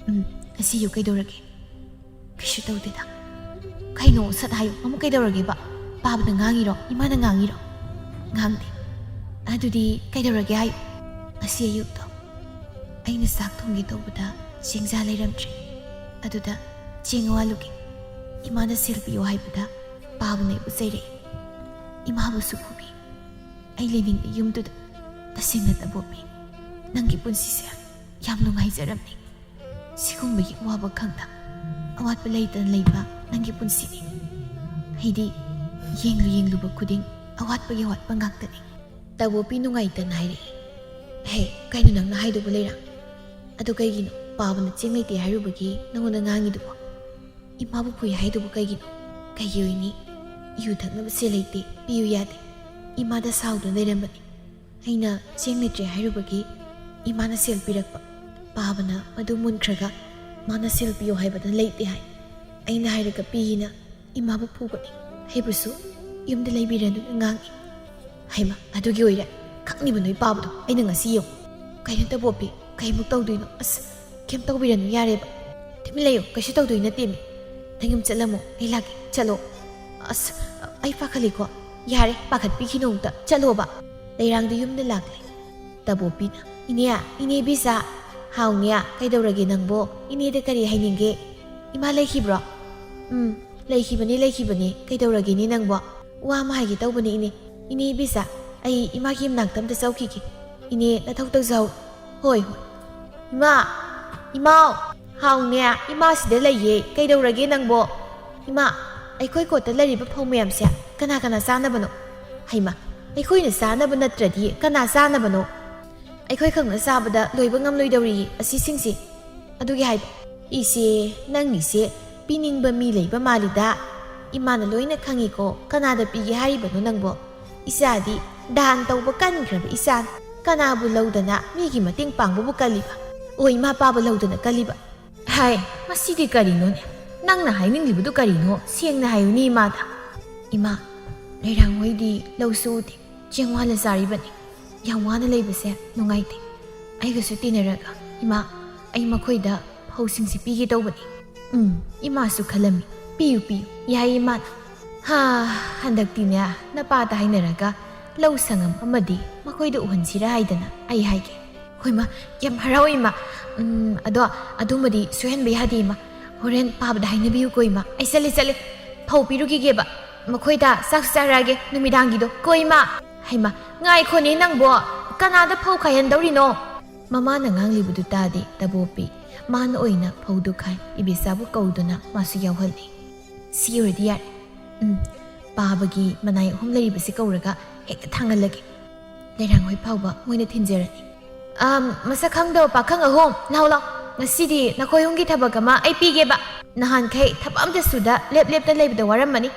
"ꯎꯝ, ꯉꯁꯤ ꯑꯌꯨꯛ ꯀꯩꯗꯧꯔꯒꯦ?" "ꯀꯩꯁꯨ ꯇꯧꯗꯦꯗ꯫" "ꯀꯩꯅꯣ? ꯁꯠ ꯍꯥꯏꯌꯨ꯫ ꯑꯃꯨꯛ ꯀꯩꯗꯧꯔꯒꯦꯕ? ꯄꯥꯕꯅ ꯉꯥꯡꯉꯤꯔꯣ? ꯏꯃꯥꯅ ꯉꯥꯡꯉꯤꯔꯣ?" "ꯉꯥꯡꯗꯦ꯫" "ꯑꯗꯨꯗꯤ ꯀꯩꯗꯧꯔꯒꯦ ꯍꯥꯏꯌꯨ?" "ꯉꯁꯤ ꯑꯌꯨꯛꯇꯣ ꯑꯩꯅ ꯆꯥꯛ ꯊꯣꯡꯒꯦ ꯇꯧꯕꯗ ꯆꯦꯡꯖꯥ ꯂꯩꯔꯝꯗ꯭ꯔꯦ꯫ ꯑꯗꯨꯗ ꯆꯦꯡ ꯋꯥꯜꯂꯨꯒꯦ꯫ ꯏꯃꯥꯅ ꯁꯦꯜ ꯄꯤꯌꯣ ꯍꯥꯏꯕꯗ ꯄꯥꯕꯅ ꯑꯩꯕꯨ ꯆꯩꯔꯛꯑꯦ꯫ ꯏꯃꯥꯕꯨꯁꯨ ꯐꯨꯕꯤ꯫ ꯑꯩ ꯂꯩꯅꯤꯡꯕ ꯌꯨꯝꯗꯨꯗ꯫ ꯇꯁꯦꯡꯅ ꯇꯥꯕꯣꯄꯤ, ꯅꯪꯒꯤ ꯄꯨꯟꯁꯤꯁꯦ ꯌꯥꯝ ꯅꯨꯡꯉꯥꯏꯖꯔꯝꯃꯤ꯫ ꯁꯤꯒꯨꯝꯕꯒꯤ ꯑꯋꯥꯕ ꯈꯪꯗ, ꯑꯋꯥꯠꯄ ꯂꯩꯇꯅ ꯂꯩꯕ ꯅꯪꯒꯤ ꯄꯨꯟꯁꯤꯅꯤ꯫ ꯑꯩꯗꯤ ꯌꯦꯡꯂꯨ ꯌꯦꯡꯂꯨꯕ ꯈꯨꯗꯤꯡ ꯑꯋꯥꯠꯄꯒꯤ ꯑꯋꯥꯠꯄ ꯉꯥꯛꯇꯅꯤ꯫" ꯇꯥꯕꯣꯄꯤ ꯅꯨꯡꯉꯥꯏꯇꯅ ꯍꯥꯏꯔꯛꯏ꯫ "ꯍꯦ, ꯀꯩꯅꯣ ꯅꯪꯅ ꯍꯥꯏꯗꯨꯕꯨ, ꯂꯩꯔꯥꯡ? ꯑꯗꯨ ꯀꯩꯒꯤꯅꯣ ꯄꯥꯕꯅ ꯆꯦꯡ ꯂꯩꯇꯦ ꯍꯥꯏꯔꯨꯕꯒꯤ ꯅꯉꯣꯟꯗ ꯉꯥꯡꯉꯤꯗꯨꯕꯣ? ꯏꯃꯥꯕꯨ ꯐꯨꯏ ꯍꯥꯏꯗꯨꯕꯨ ꯀꯩꯒꯤꯅꯣ? ꯀꯩꯒꯤ ꯑꯣꯏꯅꯤ? ꯌꯨ ꯊꯛꯅꯕ ꯁꯦꯜ ꯂꯩꯇꯦ, ꯄꯤꯌꯨ ꯌꯥꯗꯦ꯫ ꯏꯃꯥꯗ ꯁꯥꯎꯗꯨꯅ ꯂꯩꯔꯝꯕꯅꯤ꯫ ꯑꯩꯅ ꯆꯦꯡ ꯂꯩꯇ꯭ꯔꯦ ꯍꯥꯏꯔꯨꯕꯒꯤ ꯏꯃꯥꯅ ꯁꯦꯜ ꯄꯤꯔꯛꯄ꯫ ꯄꯥꯕꯅ ꯃꯗꯨ ꯃꯨꯟꯈ꯭ꯔꯒ ꯃꯥꯅ ꯁꯦꯜ ꯄꯤꯌꯣ ꯍꯥꯏꯕꯗ ꯂꯩꯇꯦ ꯍꯥꯏ꯫ ꯑꯩꯅ ꯍꯥꯏꯔꯒ ꯄꯤꯌꯦꯅ ꯏꯃꯥꯕꯨ ꯐꯨꯕꯅꯤ꯫ ꯑꯩꯕꯨꯁꯨ ꯌꯨꯝꯗ ꯂꯩꯕꯤꯔꯅꯨꯅ ꯉꯥꯡꯉꯤ꯫" ꯍꯩꯃ, ꯑꯗꯨꯒꯤ ꯑꯣꯏꯔꯦ꯫ ꯈꯪꯉꯤꯕ ꯅꯣꯏ ꯄꯥꯕꯗꯣ ꯑꯩꯅ ꯉꯁꯤ ꯌꯦꯡꯉꯨ꯫ ꯀꯩꯅꯣ ꯇꯥꯕꯣꯄꯤ, ꯀꯩꯃꯨꯛ ꯇꯧꯗꯣꯏꯅꯣ? ꯑꯁ, ꯀꯩꯝ ꯇꯧꯕꯤꯔꯅꯨ ꯌꯥꯔꯦꯕ꯫ ꯇꯨꯃꯤꯟ ꯂꯩꯌꯨ, ꯀꯩꯁꯨ ꯇꯧꯗꯣꯏ ꯅꯠꯇꯦꯃꯤ꯫ ꯅꯪ ꯌꯨꯝ ꯆꯠꯂꯝꯃꯣ, ꯑꯩ ꯂꯥꯛꯀꯦ, ꯆꯠꯂꯣ꯫ ꯑꯁ, ꯑꯩ ꯄꯥꯈꯠꯂꯤꯀꯣ꯫ ꯌꯥꯔꯦ, ꯄꯥꯈꯠꯄꯤꯈꯤꯅꯨ ꯑꯃꯨꯛꯇ, ꯆꯠꯂꯣꯕ꯫ ꯂꯩꯔꯥꯡꯗꯨ ꯌꯨꯝꯗ ꯂꯥꯛꯂꯦ꯫ ꯇꯥꯕꯣꯄꯤꯅ, "ꯏꯅꯦ, ꯏꯅꯦ ꯕꯤꯖꯥ꯫" "ꯍꯥꯎꯅꯦ, ꯀꯩꯗꯧꯔꯒꯦ ꯅꯪꯕꯣ? ꯏꯅꯦꯗ ꯀꯔꯤ ꯍꯥꯏꯅꯤꯡꯒꯦ? ꯏꯃꯥ ꯂꯩꯈꯤꯕ꯭ꯔꯣ?" "ꯎꯝ, ꯂꯩꯈꯤꯕꯅꯦ, ꯂꯩꯈꯤꯕꯅꯦ꯫ ꯀꯩꯗꯧꯔꯒꯦꯅꯦ ꯅꯪꯕꯣ?" "ꯋꯥ ꯑꯃ ꯍꯥꯏꯒꯦ ꯇꯧꯕꯅꯦ ꯏꯅꯦ꯫ ꯏꯅꯦ ꯕꯤꯖꯥ, ꯑꯩ ꯏꯃꯥꯒꯤ ꯃꯅꯥꯛꯇ ꯑꯝꯇ ꯆꯧꯈꯤꯒꯦ꯫ ꯏꯅꯦ ꯅꯊꯧ ꯇꯧꯖꯍꯧ꯫" "ꯍꯣꯏ, ꯍꯣꯏ꯫" "ꯏꯃꯥ! ꯏꯃꯥꯎ!" "ꯍꯥꯎꯅꯦ, ꯏꯃꯥ ꯁꯤꯗ ꯂꯩꯌꯦ꯫ ꯀꯩꯗꯧꯔꯒꯦ ꯅꯪꯕꯣ?" "ꯏꯃꯥ, ꯑꯩꯈꯣꯏ ꯀꯣꯠꯇ ꯂꯩꯔꯤꯕ ꯐꯧ ꯃꯌꯥꯝꯁꯦ ꯀꯅꯥ ꯀꯅꯥ ꯆꯥꯅꯕꯅꯣ?" "ꯍꯩꯃꯥ, ꯑꯩꯈꯣꯏꯅ ꯆꯥꯅꯕ ꯅꯠꯇ꯭ꯔꯗꯤ ꯀꯅꯥ ꯆꯥꯅꯕꯅꯣ? ꯑꯩꯈꯣꯏ ꯈꯛꯅ ꯆꯥꯕꯗ ꯂꯣꯏꯕ ꯉꯝꯂꯣꯏꯗꯧꯔꯤ ꯑꯁꯤꯁꯤꯡꯁꯦ꯫" ꯑꯗꯨꯒꯤ ꯍꯥꯏꯕ꯫ "ꯏꯆꯦ, ꯅꯪꯒꯤꯁꯦ ꯄꯤꯅꯤꯡꯕ ꯃꯤ ꯂꯩꯕ ꯃꯥꯜꯂꯤꯗ꯫ ꯏꯃꯥꯅ ꯂꯣꯏꯅ ꯈꯪꯉꯤꯀꯣ, ꯀꯅꯥꯗ ꯄꯤꯒꯦ ꯍꯥꯏꯔꯤꯕꯅꯣ ꯅꯪꯕꯣ? ꯏꯆꯥꯗꯤ ꯗꯥꯟ ꯇꯧꯕ ꯀꯟꯈ꯭ꯔꯕ ꯏꯆꯥꯅꯤ꯫ ꯀꯅꯥꯕꯨ ꯂꯧꯗꯅ ꯃꯤꯒꯤ ꯃꯇꯦꯡ ꯄꯥꯡꯕꯕꯨ ꯀꯜꯂꯤꯕ? ꯑꯣ, ꯏꯃꯥ ꯄꯥꯕ ꯂꯧꯗꯅ ꯀꯜꯂꯤꯕ? ꯍꯥꯏ, ꯃꯁꯤꯗꯤ ꯀꯔꯤꯅꯣꯅꯦ? ꯅꯪꯅ ꯍꯥꯏꯅꯤꯡꯂꯤꯕꯗꯨ ꯀꯔꯤꯅꯣ? ꯁꯦꯡꯅ ꯍꯥꯏꯌꯨꯅꯦ ꯏꯃꯥꯗ꯫ ꯏꯃꯥ, ꯂꯩꯔꯥꯡ ꯍꯣꯏꯗꯤ ꯂꯧꯁꯨ ꯎꯗꯦ, ꯆꯦꯡ ꯋꯥꯜꯂ ꯆꯥꯔꯤꯕꯅꯤ꯫ ꯌꯥꯝ ꯋꯥꯅ ꯂꯩꯕꯁꯦ ꯅꯨꯡꯉꯥꯏꯇꯦ꯫ ꯑꯩꯒꯁꯨ ꯇꯤꯟꯅꯔꯒ, ꯏꯃꯥ, ꯑꯩ ꯃꯈꯣꯏꯗ ꯐꯧꯁꯤꯡꯁꯤ ꯄꯤꯒꯦ ꯇꯧꯕꯅꯤ꯫ ꯎꯝ, ꯏꯃꯥꯁꯨ ꯈꯜꯂꯝꯃꯤ꯫ ꯄꯤꯌꯨ, ꯄꯤꯌꯨ, ꯌꯥꯏ ꯏꯃꯥꯅ꯫ ꯍꯥ, ꯍꯟꯗꯛꯇꯤꯅꯦ, ꯅꯄꯥꯗ ꯍꯥꯏꯅꯔꯒ ꯂꯧ ꯁꯪꯉꯝ ꯑꯃꯗꯤ ꯃꯈꯣꯏꯗ ꯎꯍꯟꯁꯤꯔ ꯍꯥꯏꯗꯅ ꯑꯩ ꯍꯥꯏꯒꯦ꯫ ꯍꯣꯏꯃ, ꯌꯥꯝ ꯍꯔꯥꯎꯏ ꯏꯃꯥ꯫ ꯎꯝ, ꯑꯗꯣ ꯑꯗꯨꯃꯗꯤ ꯁꯣꯏꯍꯟꯕ ꯌꯥꯗꯦ ꯏꯃꯥ꯫ ꯍꯣꯔꯦꯟ ꯄꯥꯕꯗ ꯍꯥꯏꯅꯕꯤꯌꯨꯀꯣ ꯏꯃꯥ꯫ ꯑꯩ ꯆꯠꯂꯦ, ꯆꯠꯂꯦ꯫ ꯐꯧ ꯄꯤꯔꯨꯈꯤꯒꯦꯕ꯫ ꯃꯈꯣꯏꯗ ꯆꯥꯛꯁꯨ ꯆꯥꯔꯛꯑꯒꯦ ꯅꯨꯃꯤꯗꯥꯡꯒꯤꯗꯣ꯫ ꯀꯣ ꯏꯃꯥ꯫ ꯍꯩꯃꯥ, ꯉꯥꯏꯈꯣꯅꯦ ꯅꯪꯕꯣ꯫ ꯀꯅꯥꯗ ꯐꯧ ꯈꯥꯏꯍꯟꯗꯧꯔꯤꯅꯣ? ꯃꯃꯥꯅ ꯉꯥꯡꯂꯤꯕꯗꯨ ꯇꯥꯗꯦ ꯇꯕꯣꯞꯄꯤ꯫ ꯃꯥꯅ ꯑꯣꯏꯅ ꯐꯧꯗꯨ ꯈꯥꯏ꯫ ꯏꯕꯦꯆꯥꯕꯨ ꯀꯧꯗꯨꯅ ꯃꯥꯁꯨ ꯌꯥꯎꯍꯜꯂꯤ꯫ ꯁꯤ ꯑꯣꯏꯔꯗꯤ ꯌꯥꯔꯦ꯫ ꯎꯝ, ꯄꯥꯕꯒꯤ ꯃꯅꯥꯏ ꯑꯍꯨꯝ ꯂꯩꯔꯤꯕꯁꯤ ꯀꯧꯔꯒ ꯍꯦꯛꯇ ꯊꯥꯡꯍꯜꯂꯒꯦ꯫ ꯂꯩꯔꯥꯡꯍꯣꯏ ꯐꯥꯎꯕ ꯃꯣꯏꯅ ꯊꯤꯟꯖꯔꯅꯤ꯫ ꯑꯝ, ꯃꯁꯛ ꯈꯪꯗꯕ ꯄꯥꯈꯪ ꯑꯍꯨꯝ, ꯂꯥꯎ, ꯂꯥꯎ꯫ ꯉꯁꯤꯗꯤ ꯅꯈꯣꯏ ꯑꯍꯨꯝꯒꯤ ꯊꯕꯛ ꯑꯃ ꯑꯩ ꯄꯤꯒꯦꯕ꯫ ꯅꯍꯥꯟꯈꯩ ꯊꯕꯛ ꯑꯝꯇ ꯁꯨꯗ ꯂꯦꯞ ꯂꯦꯞꯇ ꯂꯩꯕꯗ ꯋꯥꯔꯝꯃꯅꯤ꯫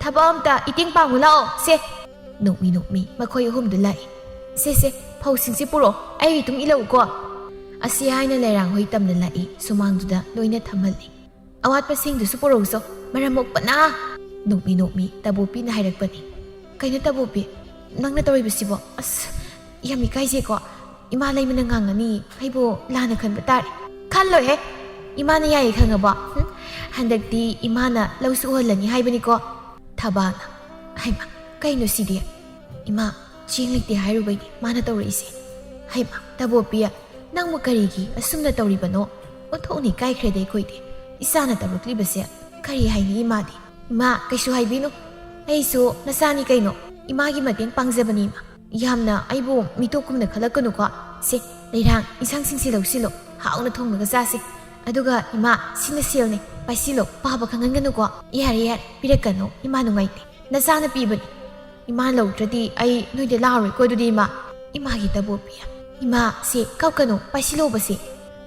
ꯊꯕꯛ ꯑꯝꯇ ꯏꯇꯦꯡ ꯄꯥꯡꯉꯨ ꯂꯥꯛꯑꯣ, ꯁꯦ꯫ ꯅꯣꯛꯃꯤ ꯅꯣꯛꯃꯤ ꯃꯈꯣꯏ ꯑꯍꯨꯝꯗꯨ ꯂꯥꯛꯏ꯫ ꯁꯦ, ꯁꯦ, ꯐꯧꯁꯤꯡꯁꯤ ꯄꯨꯔꯛꯑꯣ, ꯑꯩ ꯏꯇꯨꯡ ꯏꯜꯂꯛꯎꯀꯣ꯫ ꯑꯁꯤ ꯍꯥꯏꯅ ꯂꯩꯔꯥꯡꯍꯣꯏ ꯇꯝꯅ ꯂꯥꯛꯏ, ꯁꯨꯃꯥꯡꯗꯨꯗ ꯂꯣꯏꯅ ꯊꯝꯍꯜꯂꯤ꯫ ꯑꯋꯥꯠꯄꯁꯤꯡꯗꯨꯁꯨ ꯄꯨꯔꯛꯎꯁꯣ, ꯃꯔꯝ ꯃꯣꯛꯄꯅ꯫ ꯅꯣꯛꯃꯤ ꯅꯣꯛꯃꯤ ꯇꯕꯣꯄꯤꯅ ꯍꯥꯏꯔꯛꯄꯅꯤ꯫ ꯀꯩꯅꯣ ꯇꯕꯣꯄꯤ, ꯅꯪꯅ ꯇꯧꯔꯤꯕꯁꯤꯕꯣ? ꯑꯁ, ꯌꯥꯝ ꯏꯀꯥꯏꯖꯩꯀꯣ꯫ ꯏꯃꯥ ꯂꯩꯃꯅ ꯉꯥꯡꯉꯅꯤ, ꯑꯩꯕꯨ ꯂꯥꯟꯅ ꯈꯟꯕ ꯇꯥꯔꯦ꯫ ꯈꯜꯂꯣꯏꯍꯦ, ꯏꯃꯥꯅ ꯌꯥꯏꯌꯦ ꯈꯪꯉꯕꯣ? ꯍꯨꯝ, ꯍꯟꯗꯛꯇꯤ ꯏꯃꯥꯅ ꯂꯧꯁꯨ ꯎꯍꯜꯂꯅꯤ ꯍꯥꯏꯕꯅꯤꯀꯣ꯫ ꯊꯕꯥꯅ, ꯍꯩꯃ, ꯀꯩꯅꯣ ꯁꯤꯗꯤ? ꯏꯃꯥ, ꯆꯦꯡ ꯂꯩꯇꯦ ꯍꯥꯏꯔꯨꯕꯩꯅꯤ ꯃꯥꯅ ꯇꯧꯔꯛꯏꯁꯦ꯫ ꯍꯩꯃ, ꯇꯕꯣꯄꯤ, ꯅꯪꯕꯨ ꯀꯔꯤꯒꯤ ꯑꯁꯨꯝꯅ ꯇꯧꯔꯤꯕꯅꯣ? ꯑꯣꯟꯊꯣꯛꯅ ꯏꯀꯥꯏꯈ꯭ꯔꯦꯗ ꯑꯩꯈꯣꯏꯗꯤ꯫ ꯏꯆꯥꯅ ꯇꯧꯔꯛꯂꯤꯕꯁꯦ ꯀꯔꯤ ꯍꯥꯏꯅꯤ ꯏꯃꯥꯗꯤ? ꯏꯃꯥ, ꯀꯩꯁꯨ ꯍꯥꯏꯕꯤꯅꯨ꯫ ꯑꯩꯁꯨ ꯅꯆꯥꯅꯤ ꯀꯩꯅꯣ꯫ ꯏꯃꯥꯒꯤ ꯃꯇꯦꯡ ꯄꯥꯡꯖꯕꯅꯤ ꯏꯃꯥ꯫ ꯌꯥꯝꯅ ꯑꯩꯕꯨ ꯃꯤꯇꯣꯞꯀꯨꯝꯅ ꯈꯜꯂꯛꯀꯅꯨꯀꯣ꯫ ꯁꯦ, ꯂꯩꯔꯥꯡ, ꯏꯟꯁꯥꯡꯁꯤꯡꯁꯤ ꯂꯧꯁꯤꯜꯂꯣ꯫ ꯍꯥꯎꯅ ꯊꯣꯡꯂꯒ ꯆꯥꯁꯤ꯫ ꯑꯗꯨꯒ ꯏꯃꯥ, ꯁꯤꯅ ꯁꯦꯜꯅꯤ꯫ ꯄꯥꯏꯁꯤꯜꯂꯣ, ꯄꯥꯕ ꯈꯪꯍꯟꯒꯅꯨꯀꯣ꯫ ꯌꯥꯔꯦ, ꯌꯥꯔꯦ, ꯄꯤꯔꯛꯀꯅꯨ꯫ ꯏꯃꯥ ꯅꯨꯡꯉꯥꯏꯇꯦ꯫ ꯅꯆꯥꯅ ꯄꯤꯕꯅꯤ꯫ ꯏꯃꯥ ꯂꯧꯗ꯭ꯔꯗꯤ ꯑꯩ ꯅꯣꯏꯗ ꯂꯥꯛꯑꯔꯣꯏꯀꯣ ꯑꯗꯨꯗꯤ ꯏꯃꯥ꯫ ꯏꯃꯥꯒꯤ ꯇꯕꯣꯄꯤ꯫ ꯏꯃꯥ, ꯁꯦ, ꯀꯞꯀꯅꯨ, ꯄꯥꯏꯁꯤꯜꯂꯣꯕꯁꯦ꯫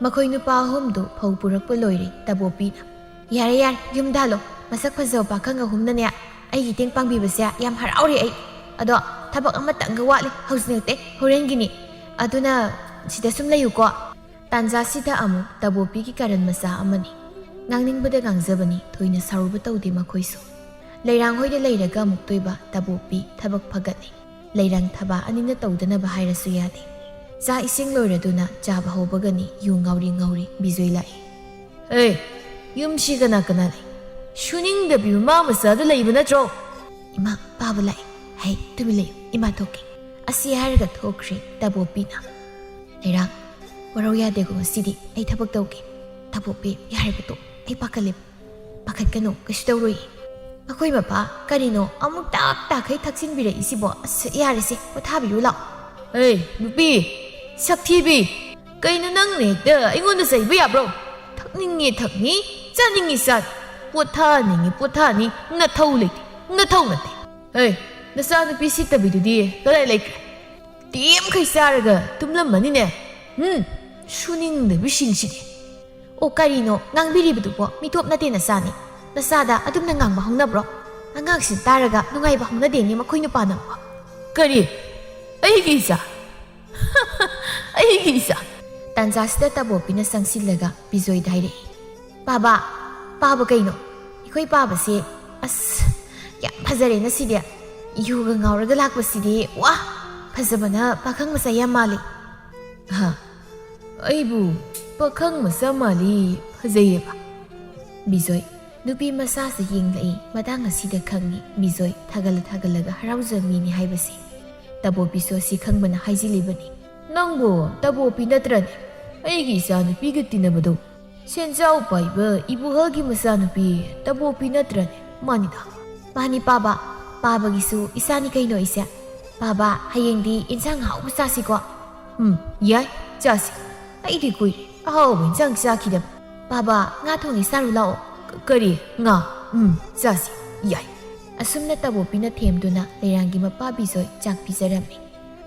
ꯃꯈꯣꯏ ꯅꯨꯄꯥ ꯑꯍꯨꯝꯗꯨ ꯐꯧ ꯄꯨꯔꯛꯄ ꯂꯣꯏꯔꯦ ꯇꯕꯣꯄꯤꯅ꯫ "ꯌꯥꯔꯦ, ꯌꯥꯔꯦ, ꯌꯨꯝꯗ ꯍꯜꯂꯣ꯫ ꯃꯁꯛ ꯐꯖꯕ ꯄꯥꯈꯪ ꯑꯍꯨꯝꯅꯅꯦ ꯑꯩꯒꯤ ꯃꯇꯦꯡ ꯄꯥꯡꯕꯤꯕꯁꯦ ꯌꯥꯝ ꯍꯔꯥꯎꯔꯦ ꯑꯩ꯫ ꯑꯗꯣ ꯊꯕꯛ ꯑꯃꯇꯪꯒ ꯋꯥꯠꯂꯤ, ꯍꯧꯖꯤꯛ ꯅꯠꯇꯦ, ꯍꯣꯔꯦꯟꯒꯤꯅꯤ꯫ ꯑꯗꯨꯅ ꯁꯤꯗ ꯁꯨꯝ ꯂꯩꯌꯨꯀꯣ꯫" ꯇꯥꯟꯖꯥꯁꯤꯗ ꯑꯃꯨꯛ ꯇꯕꯣꯄꯤꯒꯤ ꯀꯥꯔꯟ ꯃꯆꯥ ꯑꯃꯅꯤ꯫ ꯉꯥꯡꯅꯤꯡꯕꯗ ꯉꯥꯡꯖꯕꯅꯤ, ꯊꯣꯏꯅ ꯁꯥꯎꯔꯨꯕ ꯇꯧꯗꯦ ꯃꯈꯣꯏꯁꯨ꯫ ꯂꯩꯔꯥꯡ ꯍꯣꯏꯗ ꯂꯩꯔꯒ ꯑꯃꯨꯛꯇꯣꯏꯕ ꯇꯕꯣꯄꯤ ꯊꯕꯛ ꯐꯒꯠꯂꯤ꯫ ꯂꯩꯔꯥꯡ ꯊꯕꯥ ꯑꯅꯤꯅ ꯇꯧꯗꯅꯕ ꯍꯥꯏꯔꯁꯨ ꯌꯥꯗꯦ꯫ ꯆꯥꯛ ꯏꯁꯤꯡ ꯂꯣꯏꯔꯗꯨꯅ ꯆꯥꯕ ꯍꯧꯕꯒꯅꯤ ꯌꯨ ꯉꯥꯎꯔꯤ ꯉꯥꯎꯔꯤ ꯕꯤꯖꯣꯏ ꯂꯥꯛꯏ꯫ "ꯑꯦ, ꯌꯨꯝꯁꯤ ꯀꯅꯥ ꯀꯅꯥ ꯂꯩ? ꯁꯨꯅꯤꯡꯗꯕꯤ ꯃꯃꯥ ꯃꯆꯥꯗ ꯂꯩꯕ ꯅꯠꯇ꯭ꯔꯣ?" "ꯏꯃꯥ, ꯄꯥꯕ ꯂꯥꯛꯑꯦ꯫ ꯍꯩ, ꯇꯨꯃꯤꯟ ꯂꯩꯌꯨ, ꯏꯃꯥ ꯊꯣꯛꯀꯦ꯫" ꯑꯁꯤ ꯍꯥꯏꯔꯒ ꯊꯣꯛꯈ꯭ꯔꯦ ꯇꯕꯣꯄꯤꯅ꯫ "ꯂꯩꯔꯥꯡ, ꯋꯥꯔꯧ ꯌꯥꯗꯦꯀꯣ, ꯉꯁꯤꯗꯤ ꯑꯩ ꯊꯕꯛ ꯇꯧꯒꯦ꯫" "ꯇꯕꯣꯄꯤ, ꯌꯥꯔꯦꯕ, ꯇꯣꯛ, ꯑꯩ ꯄꯥꯈꯠꯂꯦ꯫" "ꯄꯥꯈꯠꯀꯅꯨ, ꯀꯩꯁꯨ ꯇꯧꯔꯣꯏ꯫" "ꯑꯩꯈꯣꯏ ꯃꯄꯥ ꯀꯔꯤꯅꯣ ꯑꯃꯨꯛ ꯇꯥꯛ ꯇꯥꯛꯈꯩ ꯊꯛꯆꯤꯟꯕꯤꯔꯛꯏꯁꯤꯕꯣ? ꯑꯁ, ꯌꯥꯔꯦꯁꯦ, ꯄꯣꯊꯥꯕꯤꯔꯨ ꯂꯥꯛꯑꯣ꯫" "ꯑꯦ, ꯅꯨꯄꯤ, ꯁꯛꯊꯤꯕꯤ, ꯀꯩꯅꯣ ꯅꯪꯅ ꯍꯦꯛꯇ ꯑꯩꯉꯣꯟꯗ ꯆꯩꯕ ꯌꯥꯕ꯭ꯔꯣ? ꯊꯛꯅꯤꯡꯉꯦ ꯊꯛꯅꯤ, ꯆꯥꯅꯤꯡꯉꯤ ꯆꯥꯅꯤ, ꯄꯣꯊꯥꯅꯤꯡꯉꯤ ꯄꯣꯊꯥꯅꯤ, ꯅꯊꯧ ꯂꯩꯇꯦ, ꯅꯊꯧ ꯅꯠꯇꯦ꯫ ꯑꯦ, ꯅꯆꯥꯅꯨꯄꯤ ꯁꯤꯠꯇꯕꯤꯗꯨꯗꯤ ꯀꯗꯥꯏ ꯂꯩꯈ꯭ꯔꯦ? ꯇꯦꯝꯈꯩ ꯆꯥꯔꯒ ꯇꯨꯝꯂꯝꯃꯅꯤꯅꯦ꯫ ꯎꯝ, ꯁꯨꯅꯤꯡꯗꯕꯤꯁꯤꯡꯁꯤꯗꯤ꯫" "ꯑꯣ, ꯀꯔꯤꯅꯣ ꯉꯥꯡꯕꯤꯔꯤꯕꯗꯨꯕꯣ? ꯃꯤꯇꯣꯞ ꯅꯠꯇꯦ ꯅꯆꯥꯅꯤ꯫ ꯅꯆꯥꯗ ꯑꯗꯨꯝꯅ ꯉꯥꯡꯕ ꯍꯧꯅꯕ꯭ꯔꯣ? ꯑꯉꯥꯡꯁꯤꯡ ꯇꯥꯔꯒ ꯅꯨꯡꯉꯥꯏꯕ ꯍꯧꯅꯗꯦꯅꯦ ꯃꯈꯣꯏ ꯅꯨꯄꯥꯅ꯫" "ꯀꯔꯤ? ꯑꯩꯒꯤ ꯏꯆꯥ? ꯑꯩꯒꯤ ꯏꯆꯥ?" ꯇꯥꯟꯖꯥꯁꯤꯗ ꯇꯕꯣꯄꯤꯅ ꯆꯪꯁꯤꯜꯂꯒ ꯕꯤꯖꯣꯏꯗ ꯍꯥꯏꯔꯛꯏ꯫ "ꯄꯥꯕ, ꯄꯥꯕ ꯀꯩꯅꯣ? ꯑꯩꯈꯣꯏ ꯄꯥꯕꯁꯦ, ꯑꯁ, ꯌꯥꯝ ꯐꯖꯔꯦ ꯉꯁꯤꯗꯤ꯫ ꯌꯨꯒ ꯉꯥꯎꯔꯒ ꯂꯥꯛꯄꯁꯤꯗꯤ, ꯋꯥ! ꯐꯖꯕꯅ ꯄꯥꯈꯪ ꯃꯆꯥ ꯌꯥꯝ ꯃꯥꯜꯂꯤ꯫" "ꯍꯥ? ꯑꯩꯕꯨ ꯄꯥꯈꯪ ꯃꯆꯥ ꯃꯥꯜꯂꯤ, ꯐꯖꯩꯌꯦꯕ?" ꯕꯤꯖꯣꯏ ꯅꯨꯄꯤ ꯃꯁꯥꯁꯦ ꯌꯦꯡꯂꯛꯏ꯫ ꯃꯇꯥꯡ ꯑꯁꯤꯗ ꯈꯪꯉꯤ ꯕꯤꯖꯣꯏ ꯊꯥꯒꯠꯂ ꯊꯥꯒꯠꯂꯒ ꯍꯔꯥꯎꯖꯕ ꯃꯤꯅꯤ ꯍꯥꯏꯕꯁꯤ꯫ ꯇꯕꯣꯄꯤꯁꯨ ꯑꯁꯤ ꯈꯪꯕꯅ ꯍꯥꯏꯖꯤꯜꯂꯤꯕꯅꯤ꯫ "ꯅꯪꯕꯨ ꯇꯕꯣꯄꯤ ꯅꯠꯇ꯭ꯔꯅꯦ? ꯑꯩꯒꯤ ꯏꯆꯥ ꯅꯨꯄꯤꯒ ꯇꯤꯟꯅꯕꯗꯣ?" "ꯁꯦꯟꯖꯥꯎ ꯄꯥꯏꯕ ꯏꯕꯨꯍꯜꯒꯤ ꯃꯆꯥꯅꯨꯄꯤ ꯇꯕꯣꯄꯤ ꯅꯠꯇ꯭ꯔꯅꯦ?" "ꯃꯥꯅꯤꯗ꯫" "ꯃꯥꯅꯤ ꯄꯥꯕ, ꯄꯥꯕꯒꯤꯁꯨ ꯏꯆꯥꯅꯤ ꯀꯩꯅꯣ ꯑꯩꯁꯦ꯫ ꯄꯥꯕ, ꯍꯌꯦꯡꯗꯤ ꯏꯟꯁꯥꯡ ꯑꯍꯥꯎꯕ ꯆꯥꯁꯤꯀꯣ?" "ꯎꯝ, ꯌꯥꯏ, ꯆꯥꯁꯤ꯫ ꯑꯩꯗꯤ ꯀꯨꯏꯔꯦ ꯑꯍꯥꯎꯕ ꯏꯟꯁꯥꯡ ꯆꯥꯈꯤꯗꯕ꯫ ꯄꯥꯕ, ꯉꯥ ꯊꯣꯡꯉꯦ, ꯆꯥꯔꯨ ꯂꯥꯛꯑꯣ꯫" "ꯀ-, ꯀꯔꯤ? ꯉꯥ? ꯎꯝ, ꯆꯥꯁꯤ, ꯌꯥꯏ꯫" ꯑꯁꯨꯝꯅ ꯇꯕꯣꯄꯤꯅ ꯊꯦꯝꯗꯨꯅ ꯂꯩꯔꯥꯡꯒꯤ ꯃꯄꯥ ꯕꯤꯖꯣꯏ ꯆꯥꯛ ꯄꯤꯖꯔꯝꯃꯤ꯫